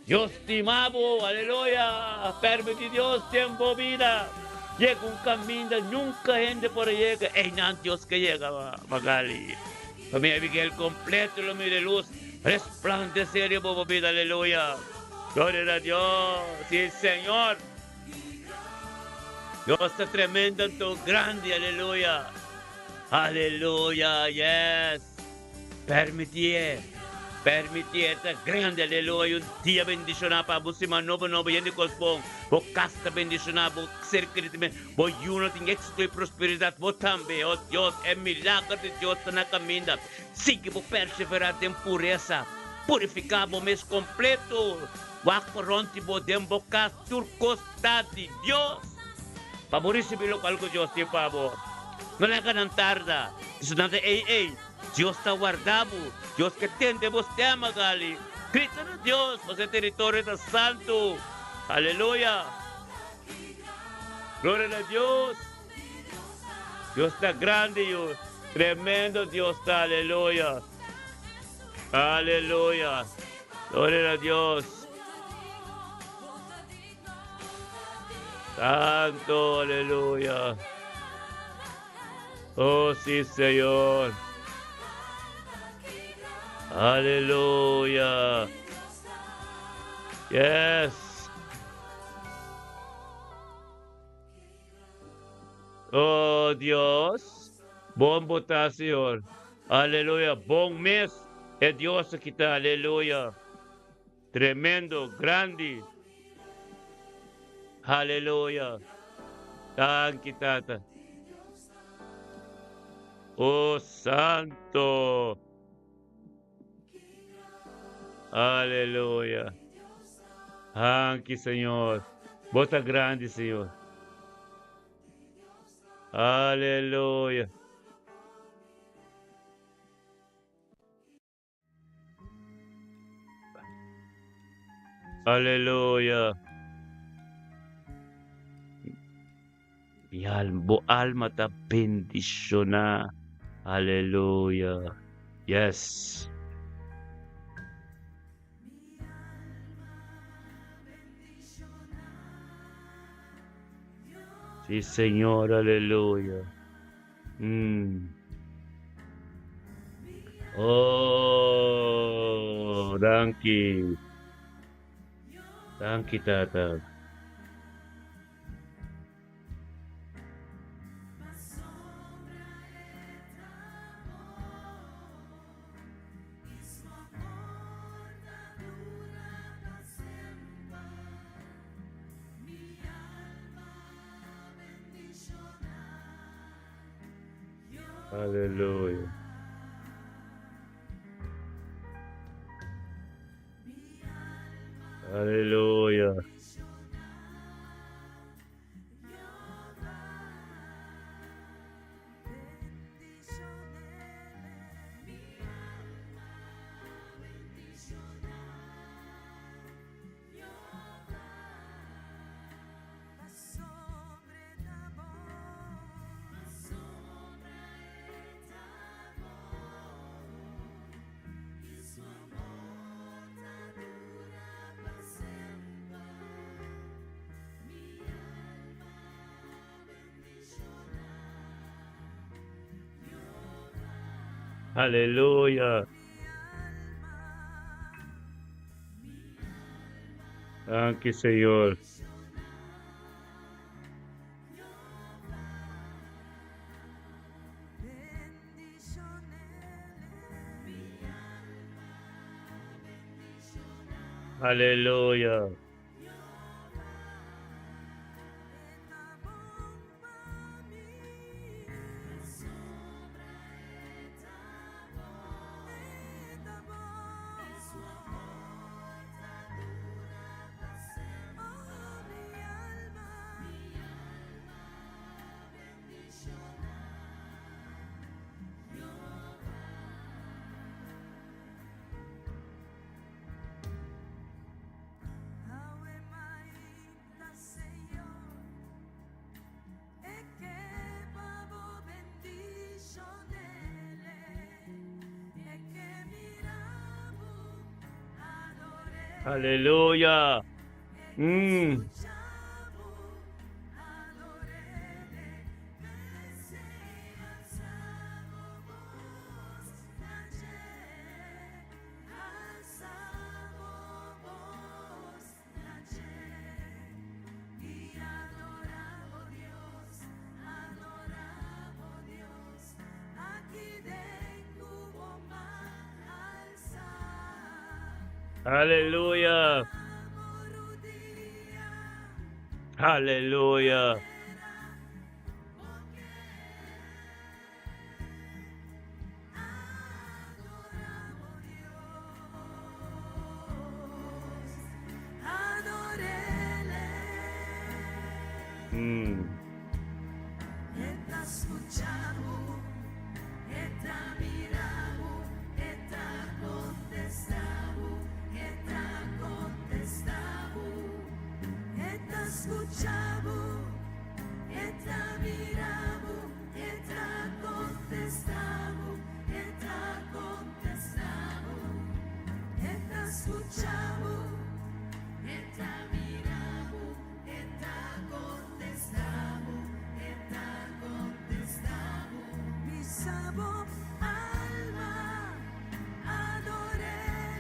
Dios stima bo. Aleluya! Permiti Dios den bo bida yega un caminda nunca hende por a yega. Eynan Dios ke yega, Magali. Familia Abigail completo lo mira e luz resplandecer riba bo bida. Aleluya! Gloria na Dios. Si, Señor. Dios ta tremendo anto grandi, aleluya. Aleluya, yes. Permitié, permitié ta grandi, aleluya. Un dia bendiciona pa bo siman nobo nobo yen di cos bon. Bo cas ta bendiciona, bo ser querido tambe, bo yunan tin éxito y prosperidad, bo tambe. Oh Dios, e milagro di Dios ta na caminda. Sigui bo persevera den pureza. Purifica bo mes completo. Wak por rond di bo den bo kas, tur kos ta di Dios. Pa bo risibí lokual ku Dios tin pa bo, no laga nan tarda. Esei nan ta ei ei. Dios ta warda bo. Dios ke tende bo stema, Gali. Grita na Dios, pasobra e teritorio ta santu. Aleluya! Gloria na Dios! Dios ta grandi, yu. Tremendo Dios ta. Aleluya! Aleluya! Gloria na Dios! Santo, aleluya! Oh, sí, Señor. Aleluya. Yes. Oh, Dios. Bon bo ta, Señor. Aleluya. Bon mes e Dios aki ta. Aleluya. Tremendo, grandi. Aleluya. Danki, Tata. Oh, Santo. Aleluya. Danki, Señor. Bo ta grandi, Señor. Aleluya. Aleluya. Mi alma, bo alma ta bendishoná. Aleluya. Yes. Sí, Señor, aleluya. Oh, danki. Danki, Tata. Aleluya. Aleluya. Aleluya. Danki, Señor. Aleluya. Aleluya. Aleluya. Aleluya.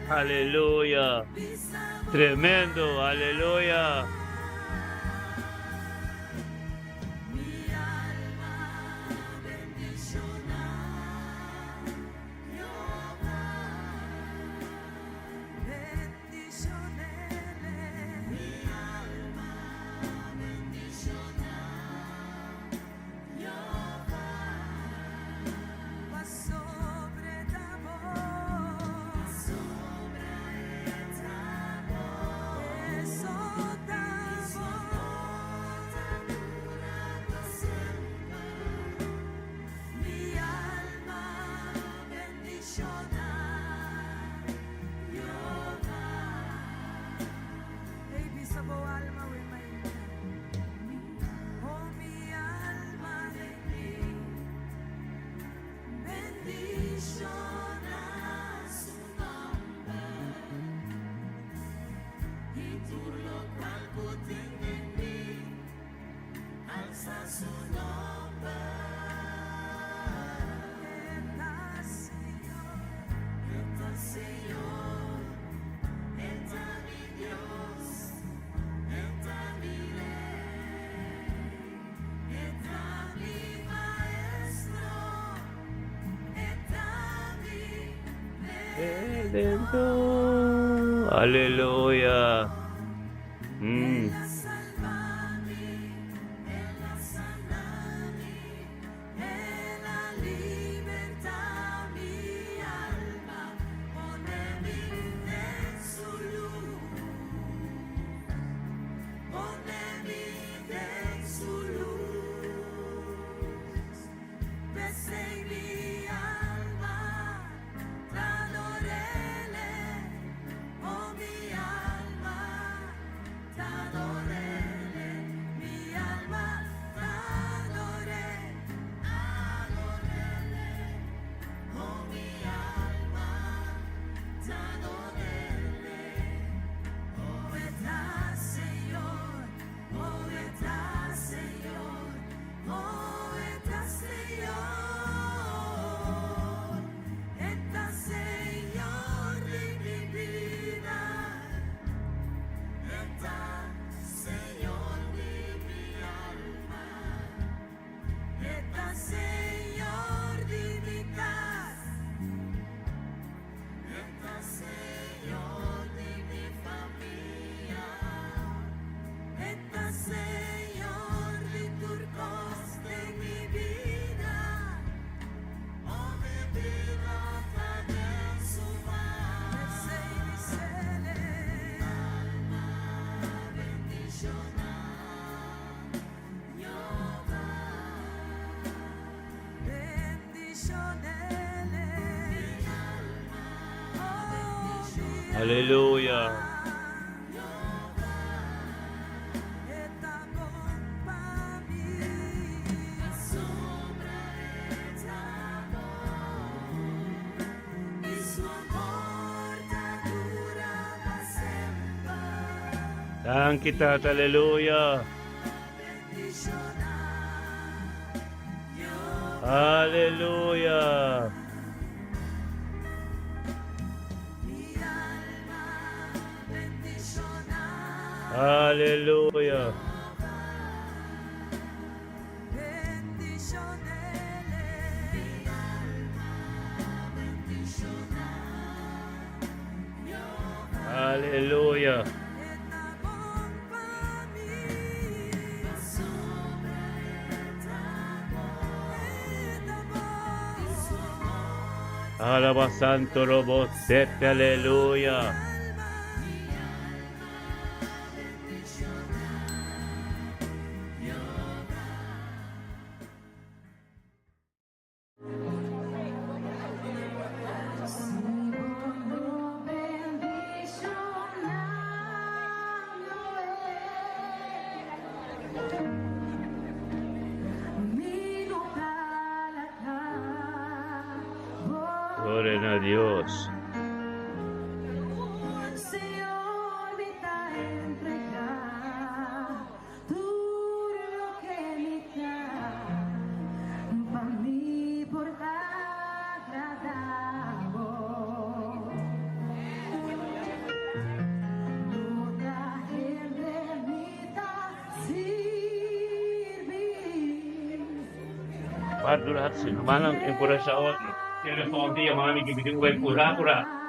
Aleluya. Tremendo, aleluya. Redentor. Aleluya. Mm. Aleluya. Danki Tata, aleluya. Aleluya. Aleluya. Aleluya. Alaba Santo Robo Sete, aleluya. Gloria na Dios. Manang enkurashá otro. Telefòn di yama mi ki mi tin ku bai purá purá.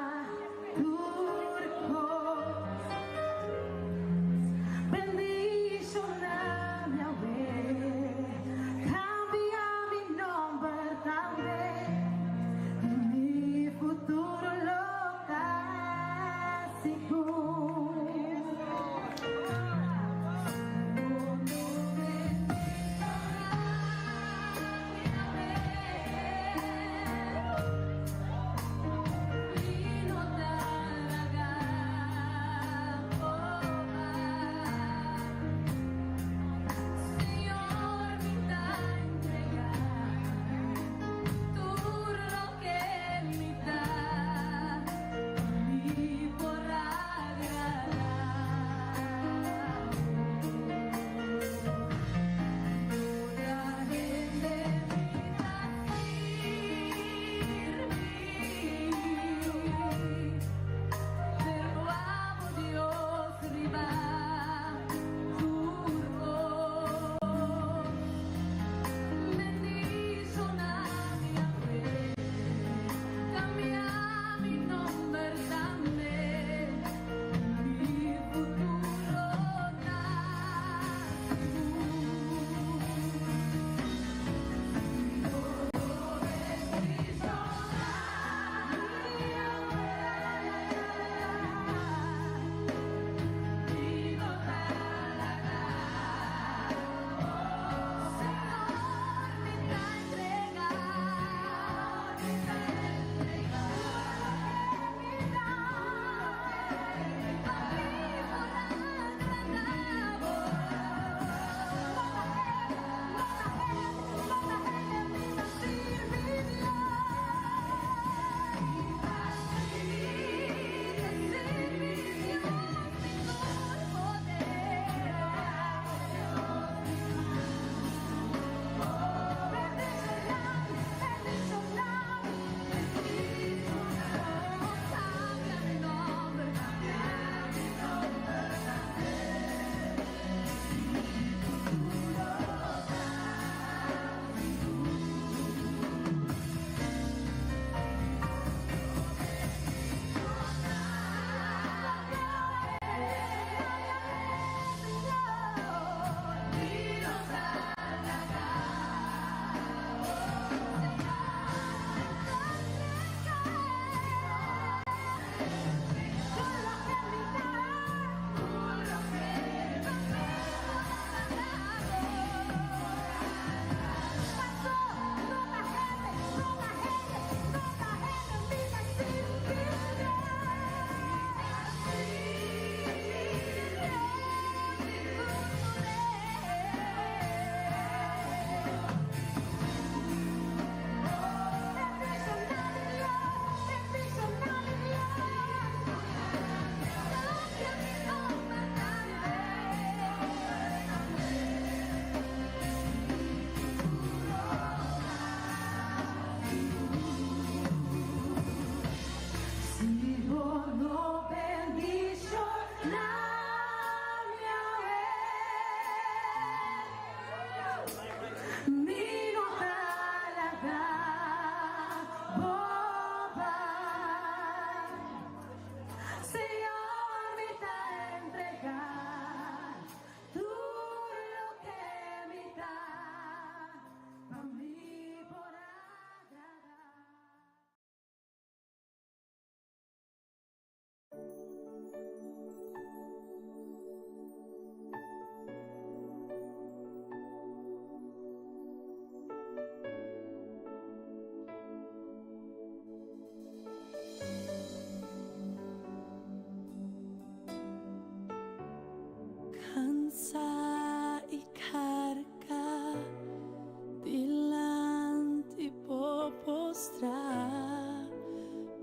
postrá,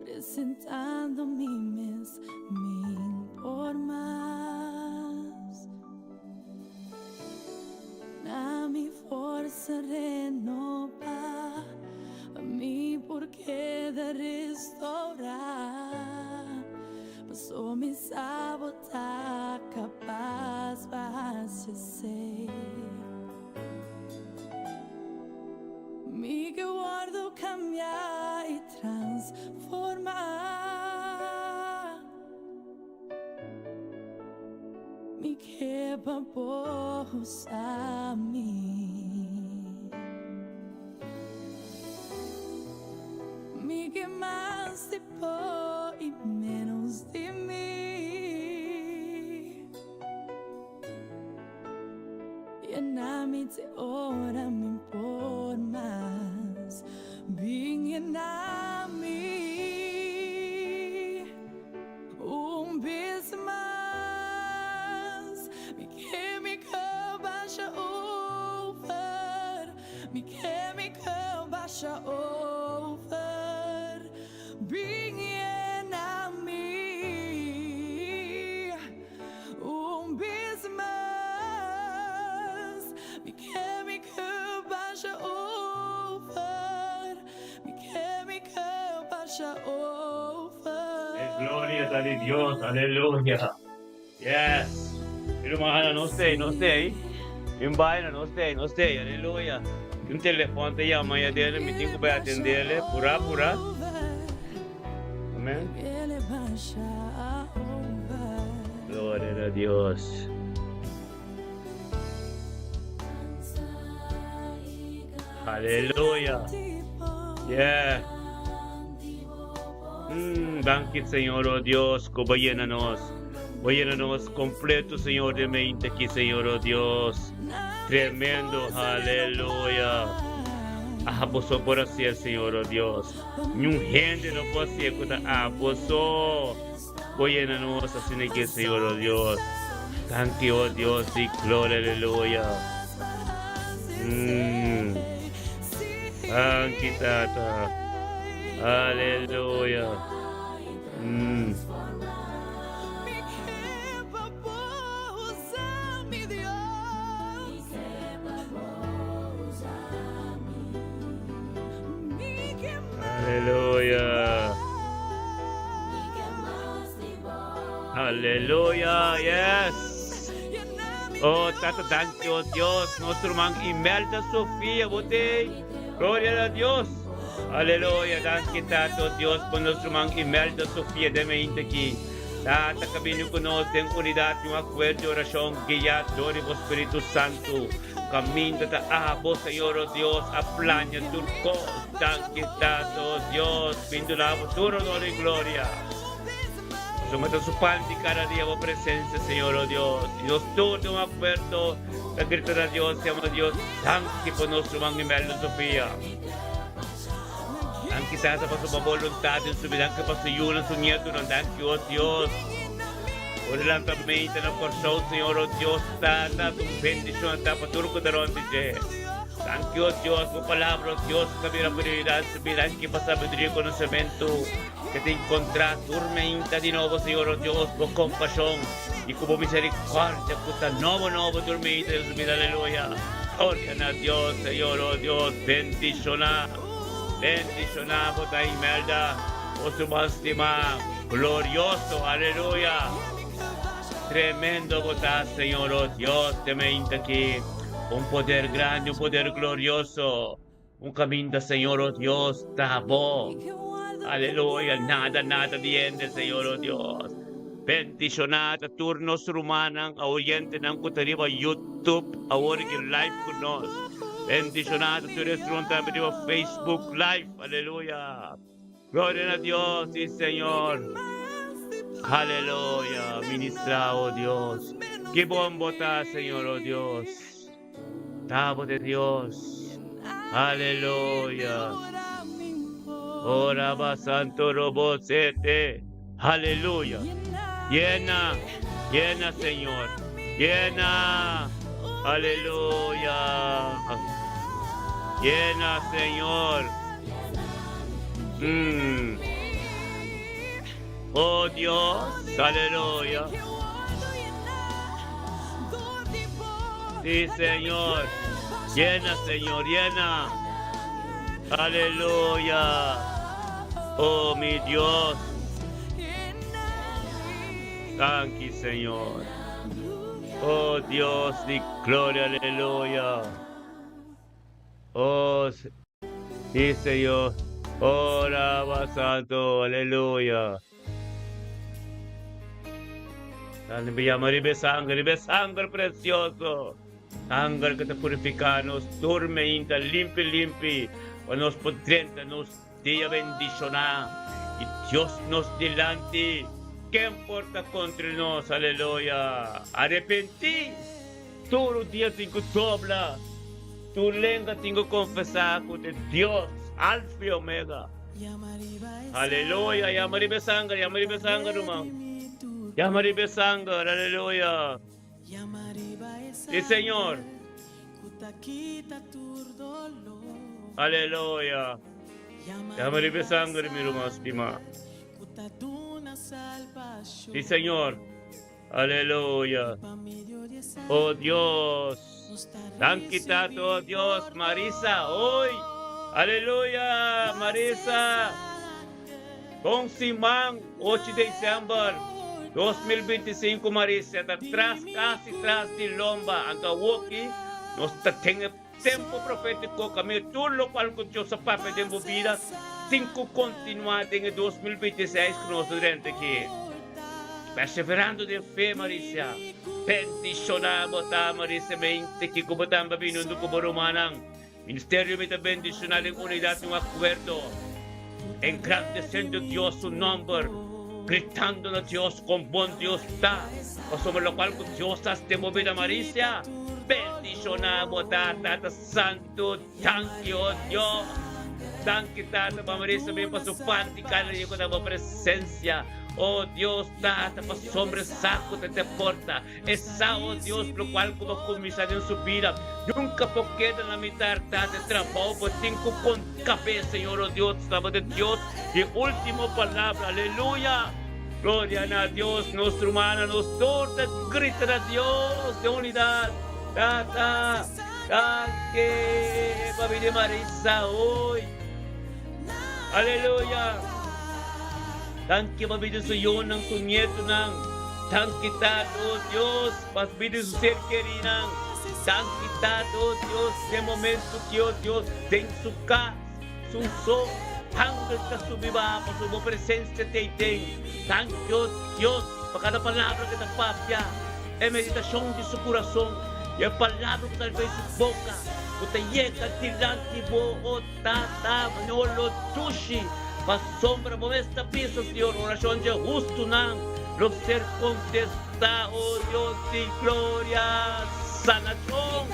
presentando mi mes, min por mas. Na mi forsa renobá, pa mi por keda restourá, paso mi sa bo ta kapas pa hasi esei. Mi ke wòrdu kambiá i transformá. Mi ke pa bo usa mi. Mi ke mas di bo i ménos di mi. Yena mi te ora mi por mas. Bin yena mi un bes mas. Mi ke mi ke basha over. Mi ke mi ke basha over. Bin yena mi un bes mas. Mi ke mi ke basha over. Mi ke mi ke basha over. E gloria ta di Dios, aleluya. Yes. Mi rumannan, nos t'ei, nos t'ei. Mi baina, nos t'ei, nos t'ei, aleluya. Un telefon ta yama ya dele, mi tin ku bai atendele, purá, purá. Amen. Gloria na Dios. Aleluya. Yeah. Mm, danki Señor, oh Dios, ku bo yena nos. Bo yena nos completo, Señor, de mente aquí, Señor, oh Dios. Tremendo, aleluya. Ah, boso por hacer, Señor, oh Dios. Ni un gente no puede hacer, kuta, ah, boso. Bo yena nos asina aquí, Señor, oh Dios. Danki, oh Dios, y gloria, aleluya. Mm. Danki, Tata. Aleluya. Mm. Aleluya. Aleluya. Yes. Oh, Tata, danki, oh Dios. Nos ruman Imelda Sofia, bote. Gloria a Dios. Aleluya. Danki, Tata, oh Dios, pa nos ruman Imelda Sofia den mente aki. Tata, kabini ku nos den unidat i un akuerdo di orashon guiá dor di bo Spiritu Santu. Kaminda ta abo, Señor, oh Dios, a plania tur kos. Danki, Tata, oh Dios. Bin duna bo tur honor i gloria. Pasobra ta su pan di kada dia bo presencia, Señor, oh Dios. I nos tur den un akuerdo ta grita na Dios, yama Dios, danki pa nos ruman Imelda Sofia. Danki, Tata, pasobra bo boluntad den su bida. Danki pa su yunan, su nietonan. Danki, oh Dios. Bo relantamento na Kòrsou, Señor, oh Dios, Tata, ta un bendishon ta pa tur ku ta rònt di dje. Danki, oh Dios, bo palabra, oh Dios, ta bira prioridat su bida. Danki pa sabiduria i konosementu ke ta enkontrá tur meinta di nobo, Señor, oh Dios, bo kompashon i ku bo miserikòrdia ku ta nobo nobo tur meinta den su bida. Aleluya. Gloria na Dios, Señor, oh Dios, bendishoná, bendishoná bo ta Imelda, bo su bon stimá. Glorioso, aleluya! Tremendo bo ta, Señor, oh Dios, te meinta aki. Un poder grandi, un poder glorioso. Un caminda, Señor, oh Dios, ta bo. Aleluya, nada, nada di hende, Señor, oh Dios. Bendicioná ta tur nos rumannan, oyentenan cu ta riba YouTube awor aki live cu nos. Bendicioná ta tur esun tambe riba Facebook live, aleluya. Gloria na Dios, sí Señor. Aleluya. Ministra, oh Dios. Qué bon bo ta, Señor, oh Dios. Tabo de Dios. Aleluya. Ora ba santo robo sete. Aleluya. Llena, llena, Señor. Llena. Aleluya. Llena, Señor. Mm. Oh Dios, aleluya. Sí, Señor. Llena, Señor, llena. Aleluya. Oh, mi Dios. Thank you, Señor. Oh, Dios di gloria, aleluya. Oh, sí, Señor. Oh, Raba Santo, aleluya. Dale, me llama, ribe sangre, ribe sangre precioso. Sangre que te purifica, nos durme inta, limpi, limpi. O nos podrenta, nos dia bendicionar. Y Dios nos delante. ¿Qué importa contra nos? Aleluya. Arrepentí. Todo dia tengo dobla. Tu lengua tengo confesar con Dios, Alfa y Omega. Aleluya. Llama ribe sangre, llama ribe sangre, hermano. Llama ribe sangre, aleluya. Sí, Señor. Aleluya. Llama ribe sangre, mi hermano estima. Sí, Señor. Aleluya. Oh Dios. Danki Tato, oh Dios. Marisa, hoy. Aleluya, Marisa. Bon siman, 8 di december 2025 Marisa ta tras casi tras di lomba. Anto awoki nos ta ten e tempo profetico caminda tur locual cu Dios a papia den bo bida tin cu continua den e 2026 cu nos ta drenta aki. Perseverando den fe, Marisa. Bendiciona bo ta, Marisa. Mente kico bo tamba bini hunto cu bo rumannan. Ministerio mi ta bendiciona den unidad y un acuerdo, engrandeciendo Dios su nomber, gritando na Dios con bon Dios ta, pasobra locual cu Dios ta haci den bo bida, Marisa. Bendiciona bo ta, Tata Santo. Danki, oh Dios. Danki, Tata, pa Marisa bin pa su parti cada dia cu ta bo presencia. Oh Dios, Tata, pasobra e sa cu ta te porta. E sa, oh Dios, locual cu bo cuminsa den su bida nunca por keda na mitar. Tata, e trabao bo tin cu con cabe, Señor, oh Dios, tabata Dios di ultimo palabra. Aleluya! Gloria na Dios, nos rumannan, nos tur ta grita na Dios den unidad. Tata, danki pa bini Marisa hoy. Aleluya! Danki pa bini su yunan, su nietunan. Danki Tata, oh Dios, pa bini su ser kerinan. Danki Tata, oh Dios, den momento ki, oh Dios, den su kas, su so, angel ta subi baha pasobra bo presencia ta ei den. Danki, oh Dios, pa kada palabra ke ta papia. E meditashon di su kurason i e palabra ku ta riba di su boka, ku ta yega dilanti bo, o Tata, Señor, lo dushi pasobra bo mes ta bisa, Señor, orashon dje hustunan lo ser kontestá, o Dios di gloria. Sanashon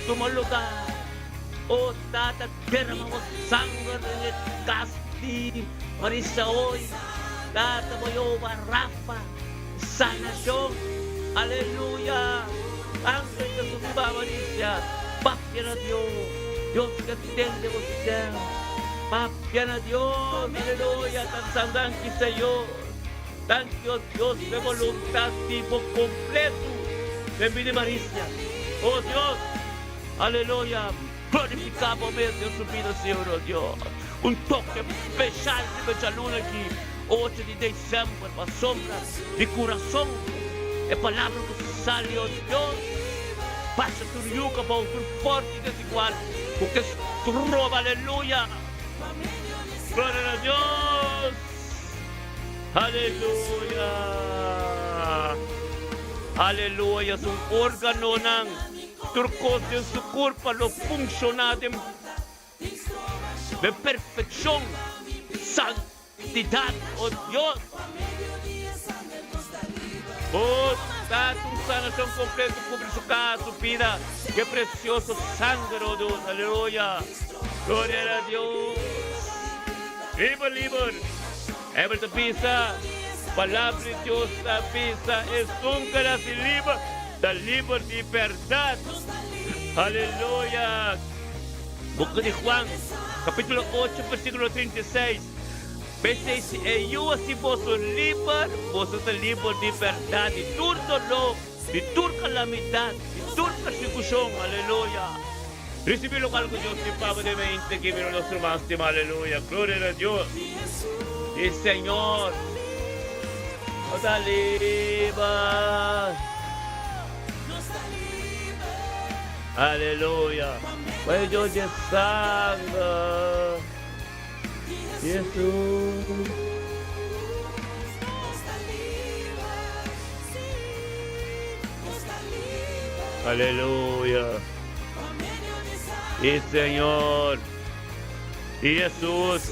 tuma lugá, o Tata, derama bo sanger den e kas di Marisa hoy, Tata, bo Jehová Rafa. Sanashon, aleluya! Angel ta subi baba disia, Papia na Dios, Dios ke tende bo stem. Papia na Dios, aleluya! Ta san danki Señor. Danki o Dios p'e boluntat di bo kompletu den bida di Marisia. O Dios, aleluya! Glorifiká bo mes den su bida, Señor, o Dios. Un toke speshal riba e djaluna aki. Ocho di december pasobra di curason e palabra cu sali o Dios pasa tur yuca bao tur forte y desigual cu ke stroba aleluya gloria na Dios aleluya aleluya su organonan tur cos den su curpa lo funciona den perfeccion santo. Santidad, oh Dios. Oh Tata, un sanacion completo cubri su casa, su bida, cu e precioso sanger, oh Dios, aleluya. Gloria na Dios. Liber, liber. Bijbel ta bisa, Palabra di Dios ta bisa, esun cu naci liber, ta liber di berdad. Aleluya. Buki di Juan, capítulo 8, versículo 36. P'esei si e Yu a hasi boso liber, boso ta liber di bèrdat di tur doló, di tur kalamidat, di tur persekushon. Aleluya! Risibí lokual ku Dios tin pa bo den mente ki mira nos ruman stima. Aleluya! Gloria na Dios! Sí, Señor! Nos ta liber! Aleluya! Bai Dios dje sanger. Jesus. Aleluya. Sí, Señor. Sí, Jesus.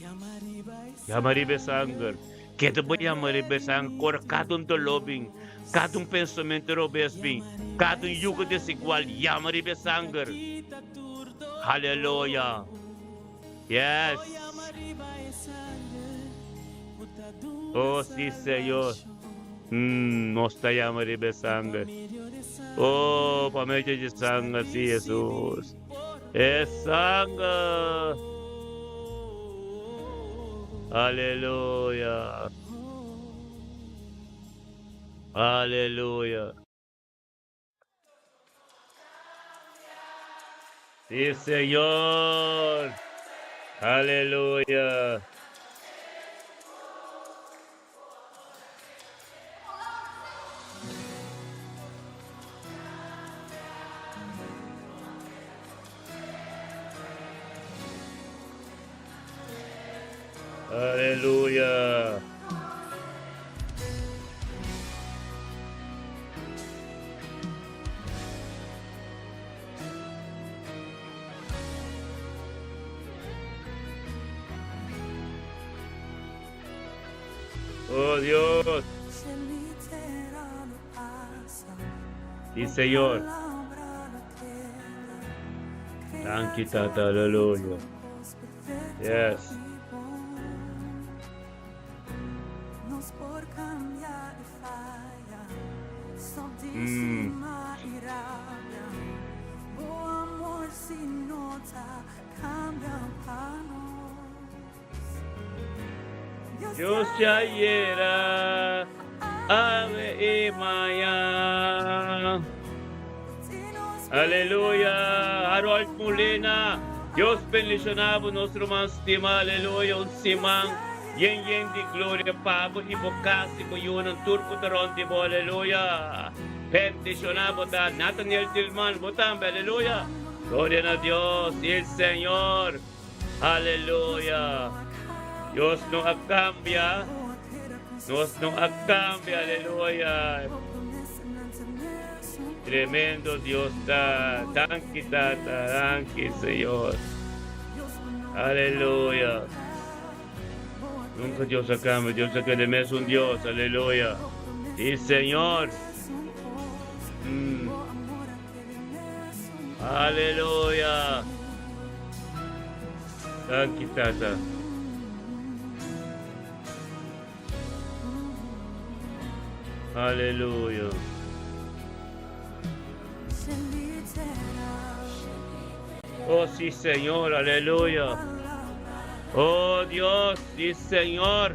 Yama riba e sanger. Keda bo yama riba e sanger. Kora kada un doló bin, kada un pensamentu robes bin, kada un yugo desigual. Yama riba e sanger. Haleluya. Yes. Oh, si, Señor. Mm, nos ta yama riba e sanger. Oh, pa medio di sanger, si, Jesus. E sanger. Aleluya. Aleluya. Sí, Señor. Aleluya. Aleluya. Oh Dios. Sí, Señor. Danki, Tata. Aleluya. Yes. Mm. Dios djayera, awe i maña. Aleluya! Harold Molina, Dios bendiciona bo nos ruman stima, aleluya, un siman yen yen di gloria pa bo i bo cas i bo yunan tur cu ta rond di bo, aleluya. Bendiciona bo ta Nathaniel Tilman, bo tambe, aleluya. Gloria na Dios i el Señor. Aleluya! Dios no a cambia. Nos no a cambia, aleluya. Tremendo Dios ta. Danki Tata, danki Señor. Aleluya. Nunca Dios a cambia, Dios a keda mesun Dios, aleluya. Sí, Señor. Mm. Aleluya. Danki Tata. Aleluya. Oh sí, Señor, aleluya. Oh Dios, sí, Señor.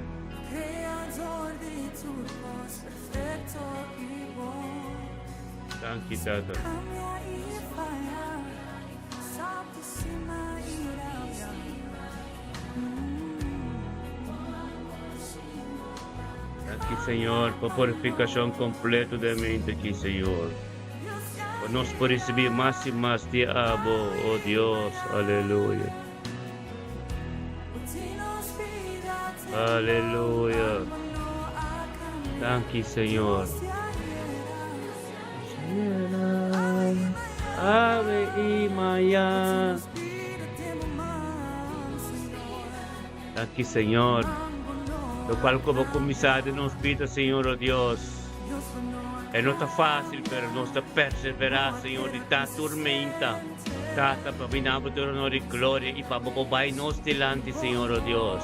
Danki Tata. Danki Señor pa purificacion completo den mente aki Señor. Pa nos por ricibi mas y mas di abo, oh Dios, aleluya. Aleluya. Danki Señor. Ave y Maya. Danki Señor. Lo cual como comisario de nos vida, Señor, oh Dios. E no ta fácil, pero nos ta perseverá, Señor, di ta tormenta. Tata, pa bina bo tur honor y gloria y pa bo por bai nos dilanti, Señor, oh Dios.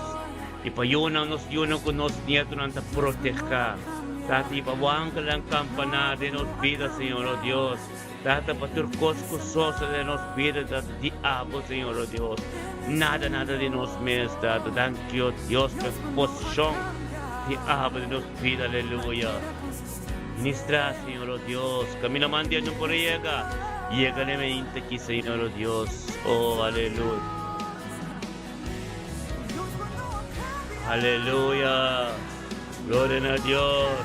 Y pa yunan nos yunan cu nos nietonan ta proteha. Tata, y pa bo angelnan campaná den nos bida, Señor, oh Dios. Tata, pa tur kos ku sosode den nos bida ta di abo, Señor, o Dios. Nada, nada di nos mes, Tata. Danki, o Dios, pa e posishon di abo den nos bida. Aleluya. Ministra, Señor, o Dios. Camina man di no por yega. Yega na e mente aki, Señor, o Dios. Oh, aleluya. Aleluya. Gloria na Dios.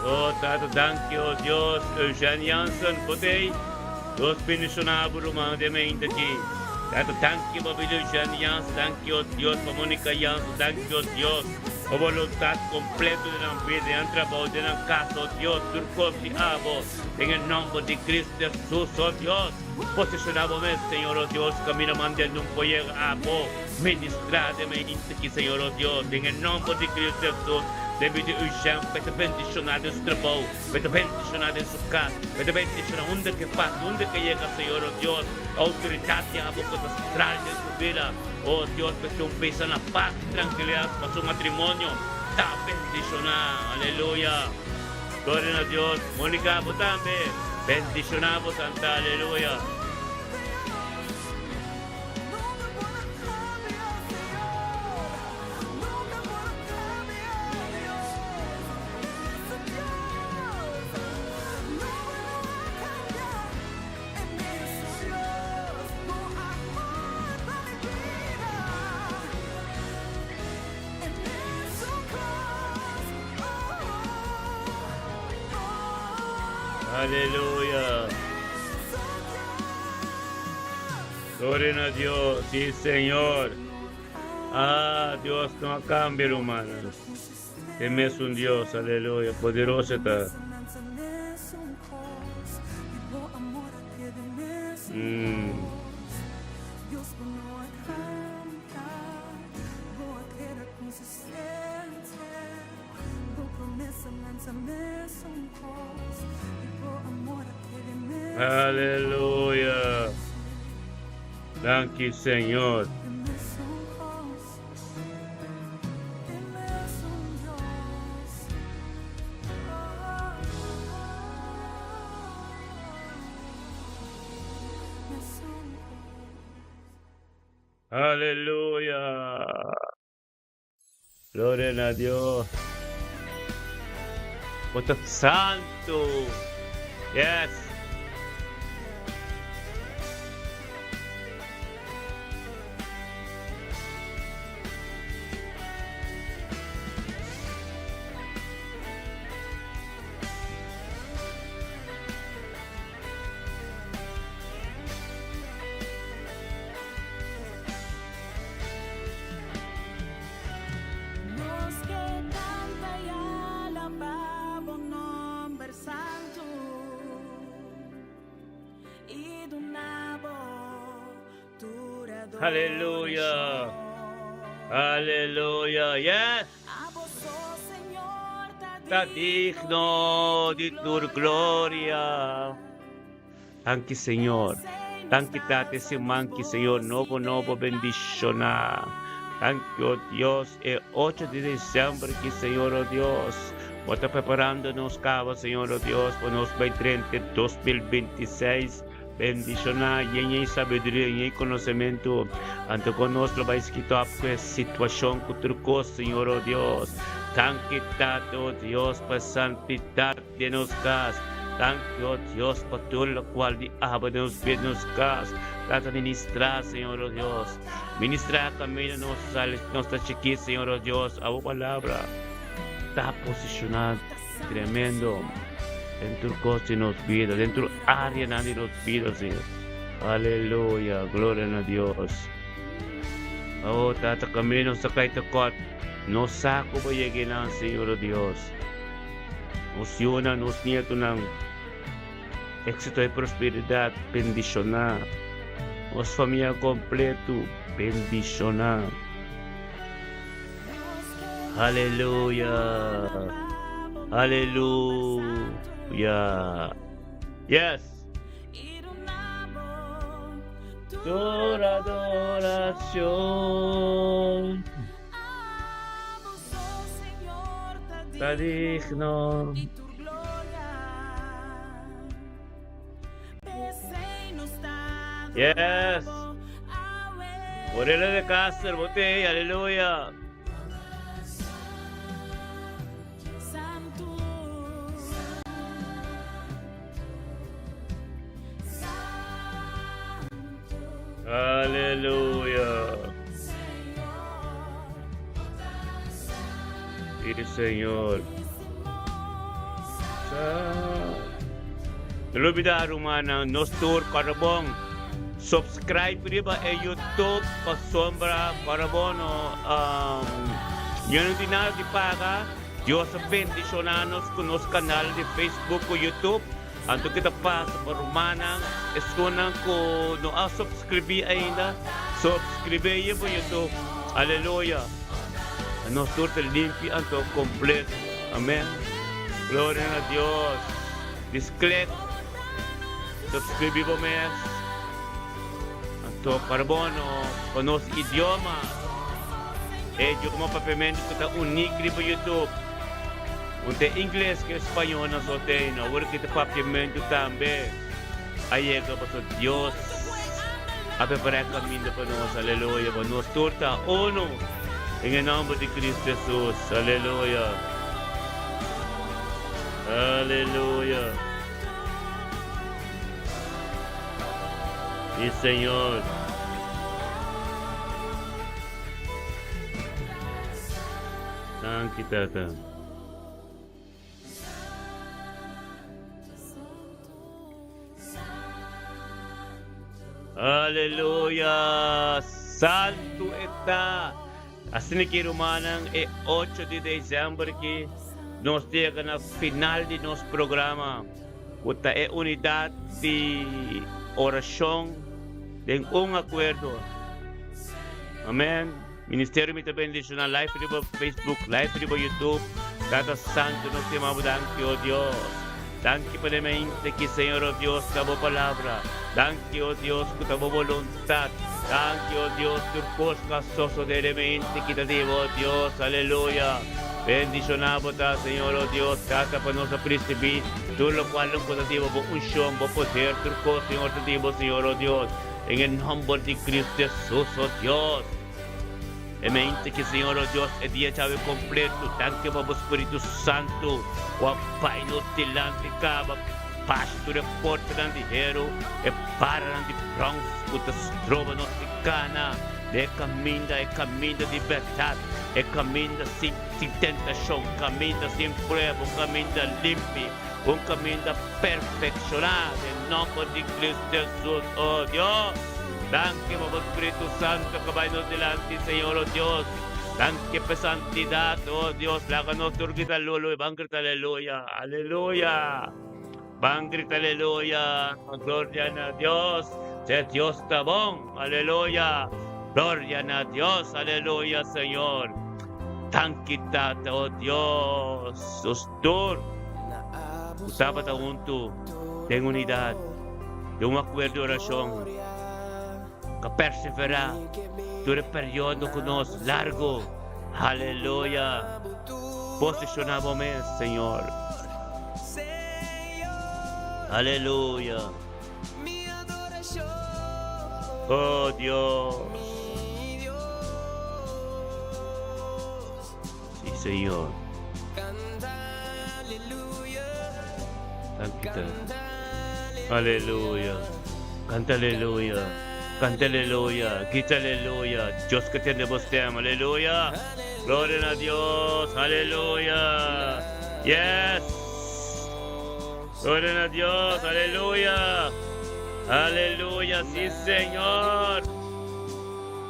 Oh, Tata, danki, oh Dios. Eugène Jansen, bo t'ei? Dios bendiciona bo ruman den mente aki. Tata, danki pa bida Eugène Jansen, danki, oh Dios, pa Monica Jansen, danki, oh Dios, pa boluntad completo den nan bida, den nan trabou, den nan cas, oh Dios, tur cos di abo, den e nomber di Cristo Jesus, oh Dios. Posiciona bo mes, Señor, oh Dios, camina manda nun por yega abo. Ministrá den mi inta aki, Señor, oh Dios, den e nomber di Cristo Jesus, den bida Eugène, pa e ta bendishoná den su trabou, pa e ta bendishoná den su kas, pa e ta bendishoná unda ke pasa, unda ke yega, Señor, oh Dios, outoridat di abo ku ta stral den su bida, oh Dios, pa e tin un bista na pas i trankilidat, pa su matrimonio ta bendishoná. Aleluya. Gloria na Dios. Monica, bo tambe. Bendishoná bo, Santa. Aleluya. Aleluya. Gloria na Dios, sí Señor. Ah, Dios no a cambia, hermanos. E mesun Dios, aleluya, poderoso ta. Mm. Aleluya. Danki, Señor. Aleluya. Gloria na Dios. Bo ta santo. Yes. Nos ke kanta i alabá bo nòmber santu i duna bo tur Aleluya. adorashon. Aleluya. Yes. Abo so, Señor, ta Ta digno digno di di tur tur gloria. gloria. Danki Señor. Danki Tata e siman ki Señor nobo nobo bendiciona. Danki oh Dios e ocho di december ki Señor oh Dios bo ta preparando nos caba Señor oh Dios pa nos bay drenta 2026 bendiciona yen yen sabiduria yen conocemento anto con nos lo bay skito ap cu e situacion cu tur cos Señor oh Dios. Danki Tata oh Dios pa santidad den nos cas. Danki, oh Dios, pa tur locual di aba den nos bida, den nos cas. Trata ministra, Señor, oh Dios. Ministra caminda nos sali, nos ta chikit, Señor, oh Dios. Abo palabra ta posiciona tremendo den tur cos di nos bida, den tur areanan di nos bida, Señor. Aleluya, gloria na Dios. Oh, Tata, caminda nos ta cay ta cot. No sa cu bo yega einan, Señor, oh Dios. Nos yunan, nos nietonan, éxito i prosperidat, bendishoná. Nos famia kompletu, bendishoná. Aleluya! Aleluya! Yes! Tur adoracion. Ta digno. Yes. Morena de Castro, bote, aleluya. Aleluya. Sí, Señor. No olvida, rumannan, nos tur Carabon. Subscribe riba e YouTube pa sombra Carabon. Um, yo no tin nada di paga. Dios a bendiciona nos cu nos canal di Facebook cu YouTube. Anto ke ta pasa pa rumannan, esunnan cu no a subscribi ainda, subscribe ye bo YouTube. Aleluya. Nos tur ta limpi anto completo. Amen. Gloria na Dios. Dis click subscribi bo mes. Anto carbono pa nos idioma. E idioma papiamento cu ta unic riba YouTube. Un ta ingles cu español nan so ten. Awor ki ta papiamento tambe a yega pasobra Dios a prepara e caminda pa nos. Aleluya. Pa nos tur ta uno en e nomber di Cristo Jesus. Aleluya. Aleluya. Sí, Señor. Danki, Tata. Aleluya! Santu e ta! Asina ki rumannan, e ocho di december ki nos yega na final di nos programa ku ta e unidat di orashon den un akuerdo. Amen. Ministerio mi ta bendiciona live riba Facebook, live riba YouTube. Tata Santo nos te mabo danki oh Dios. Danki pa demente ki Señor oh Dios ta bo palabra. Danki oh Dios ku ta bo voluntad. Danki oh Dios tur kos ku a sosode demente ki ta di bo Dios. Aleluya. Bendiciona bo ta Señor oh Dios Tata pa nos a pricibi tur locual ku ta di bo bo uncion bo poder tur kos Señor ta di bo Señor oh Dios. En e nomber di Cristo Jesus, oh Dios. E mente ki Señor, oh Dios, e dia djawe completo. Danki pa bo Spiritu Santo cu a bai nos dilanti caba pas tur e portanan di hero, e baranan di brons cu ta stroba nos di cana den e caminda, e caminda di berdad, e caminda sin sin tentacion, caminda sin prueba, un caminda limpi, un caminda perfecciona den nomber di Cristo Jesus, oh Dios. Danki pa bo Spiritu Santo cu bay nos dilanti, Señor, oh Dios. Danki pa e santidad, oh Dios. Laga nos tur grita lulu y ban grita aleluya, aleluya. Ban grita aleluya, gloria na Dios. Se Dios ta bon, aleluya. Gloria na Dios, aleluya, Señor. Danki Tata, oh Dios. Nos tur cu tabata hunto den unidad, den un acuerdo di oracion, cu a persevera tur e periodo cu nos largo. Aleluya! Posiciona bo mes, Señor. Aleluya! Oh Dios! Sí, Señor. Danki, Tata. Aleluya. Canta aleluya. Canta aleluya. Grita aleluya. Dios ke tende bo stem. Aleluya. Gloria na Dios. Aleluya. Yes. Gloria na Dios. Aleluya. Aleluya. Sí, Señor.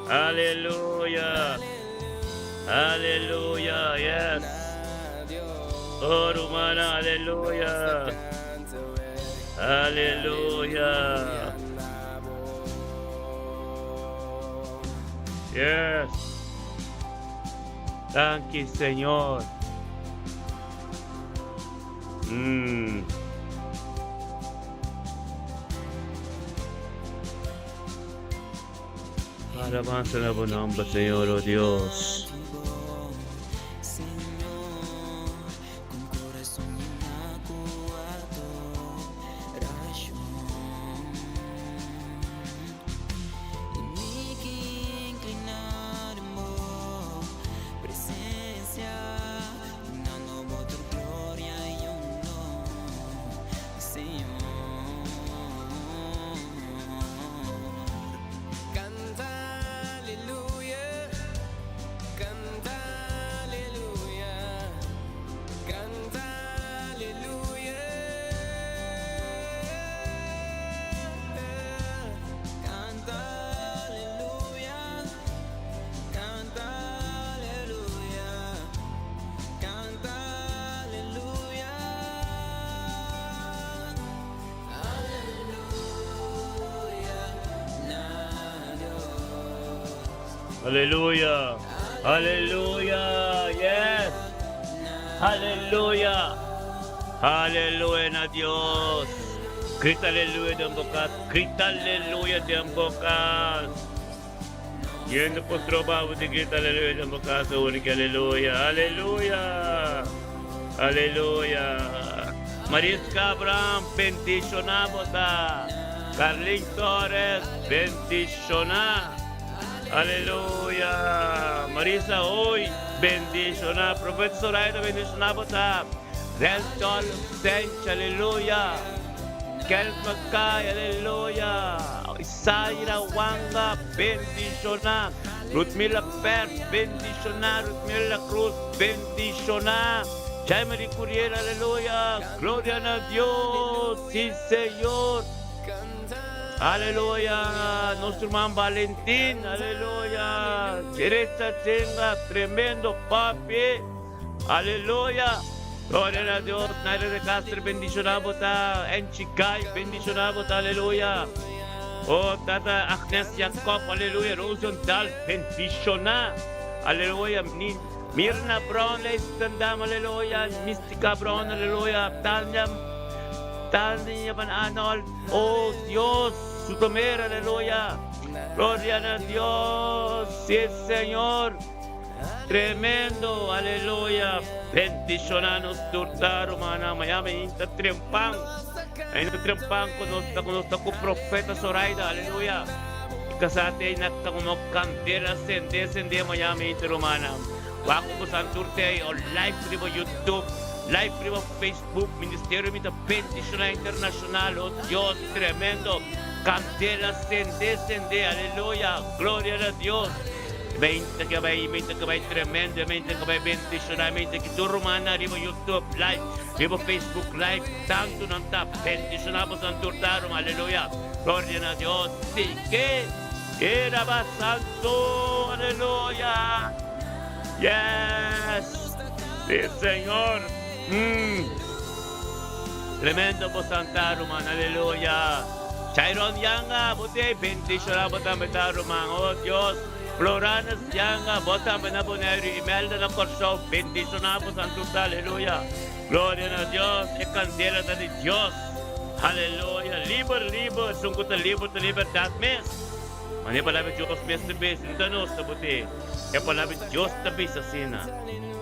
Aleluya. Aleluya. Yes. Oh, rumana. Aleluya. Aleluya. Yes. Danki, Señor. Mm. Alabansa na bo nomber, Señor, oh Dios. Aleluya! Aleluya! Yes! Aleluya! Aleluya na Dios! Grita aleluya den bo kas! Grita aleluya den bo kas! Yendo por troba bo di grita aleluya den bo kas awor ki aleluya! Aleluya! Aleluya! Mariska Abraham bendiciona bo ta! Carlin Torres bendiciona! Aleluya! Marisa Hoy bendiciona! Profeta Zoraida bendiciona bo ta! Renchol Sench aleluya! Kenneth Mackay aleluya! Isaira Wanga bendiciona! Ruthmila Pers bendiciona! Ruthmila Cruz bendiciona! Jaime Curiel aleluya! Gloria na Dios! Si Señor! Aleluya, nos ruman Valentin, aleluya. Derecha chinga, tremendo papi. Aleluya. Gloria na Dios. Naira de Castro, bendiciona bo ta. Enchi Guy, bendiciona bo ta, aleluya. Oh, tata Agnes Jacob, aleluya. Rosenthal, bendiciona. Aleluya. Mirna Brown, Leistendam, aleluya. Mystica Brown, aleluya. Tanya Tanya Van Arnold, oh Dios, su tomer, aleluya. Gloria a Dios, sí Señor. Tremendo, aleluya. Bendicionanos turta romana, Miami, inta trempan. Ainda trempan con nos con profeta Zoraida, aleluya. Casate nakta como candela sende sende Miami inta romana. Wak ku Santurte o live riba YouTube, live riba Facebook, Ministerio Mi ta bendiciona internacional, oh Dios, tremendo. Candela sende sende, aleluya, gloria a Dios. Mente que vai, mente que vai tremendo, mente que vai bendiciona, mente que tu romana riba YouTube live, riba Facebook live, tanto nan ta bendiciona po Santurtarum, aleluya. Gloria a Dios. Sí que era santo, aleluya. Yes. Sí, Señor. Tremendo po Santa Roman, aleluya. Chiron Yanga, buti, bendiciona po tambe ta Roman, oh Dios. Floranas Yanga, bota na Bonaire, Imelda na Corsou, bendiciona po Santuta, aleluya. Gloria na Dios, e candela ta di Dios. Aleluya, liber, liber, sungkot na liber ta libertad mes. Mane palabra Dios mes ta bes, nta nos ta buti. E palabra Dios ta bisa asina.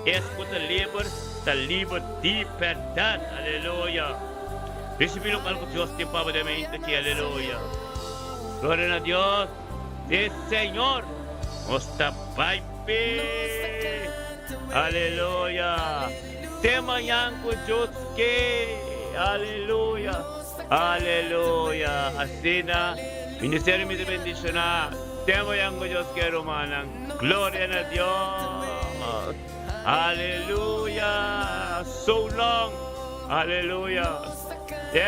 Es ku ta liber, ta liber di berdad. Aleluya. Ricibi lokual ku Dios tin pa bo den mente aki. Aleluya. Gloria na Dios. Sí, Señor. Nos ta bai pe. Aleluya. Te mañan ku Dios ke. Aleluya. Aleluya. Asina, Ministerio mi ta bendiciona. Te mañan ku Dios ke, rumannan. Gloria na Dios. Aleluya. So long. Aleluya.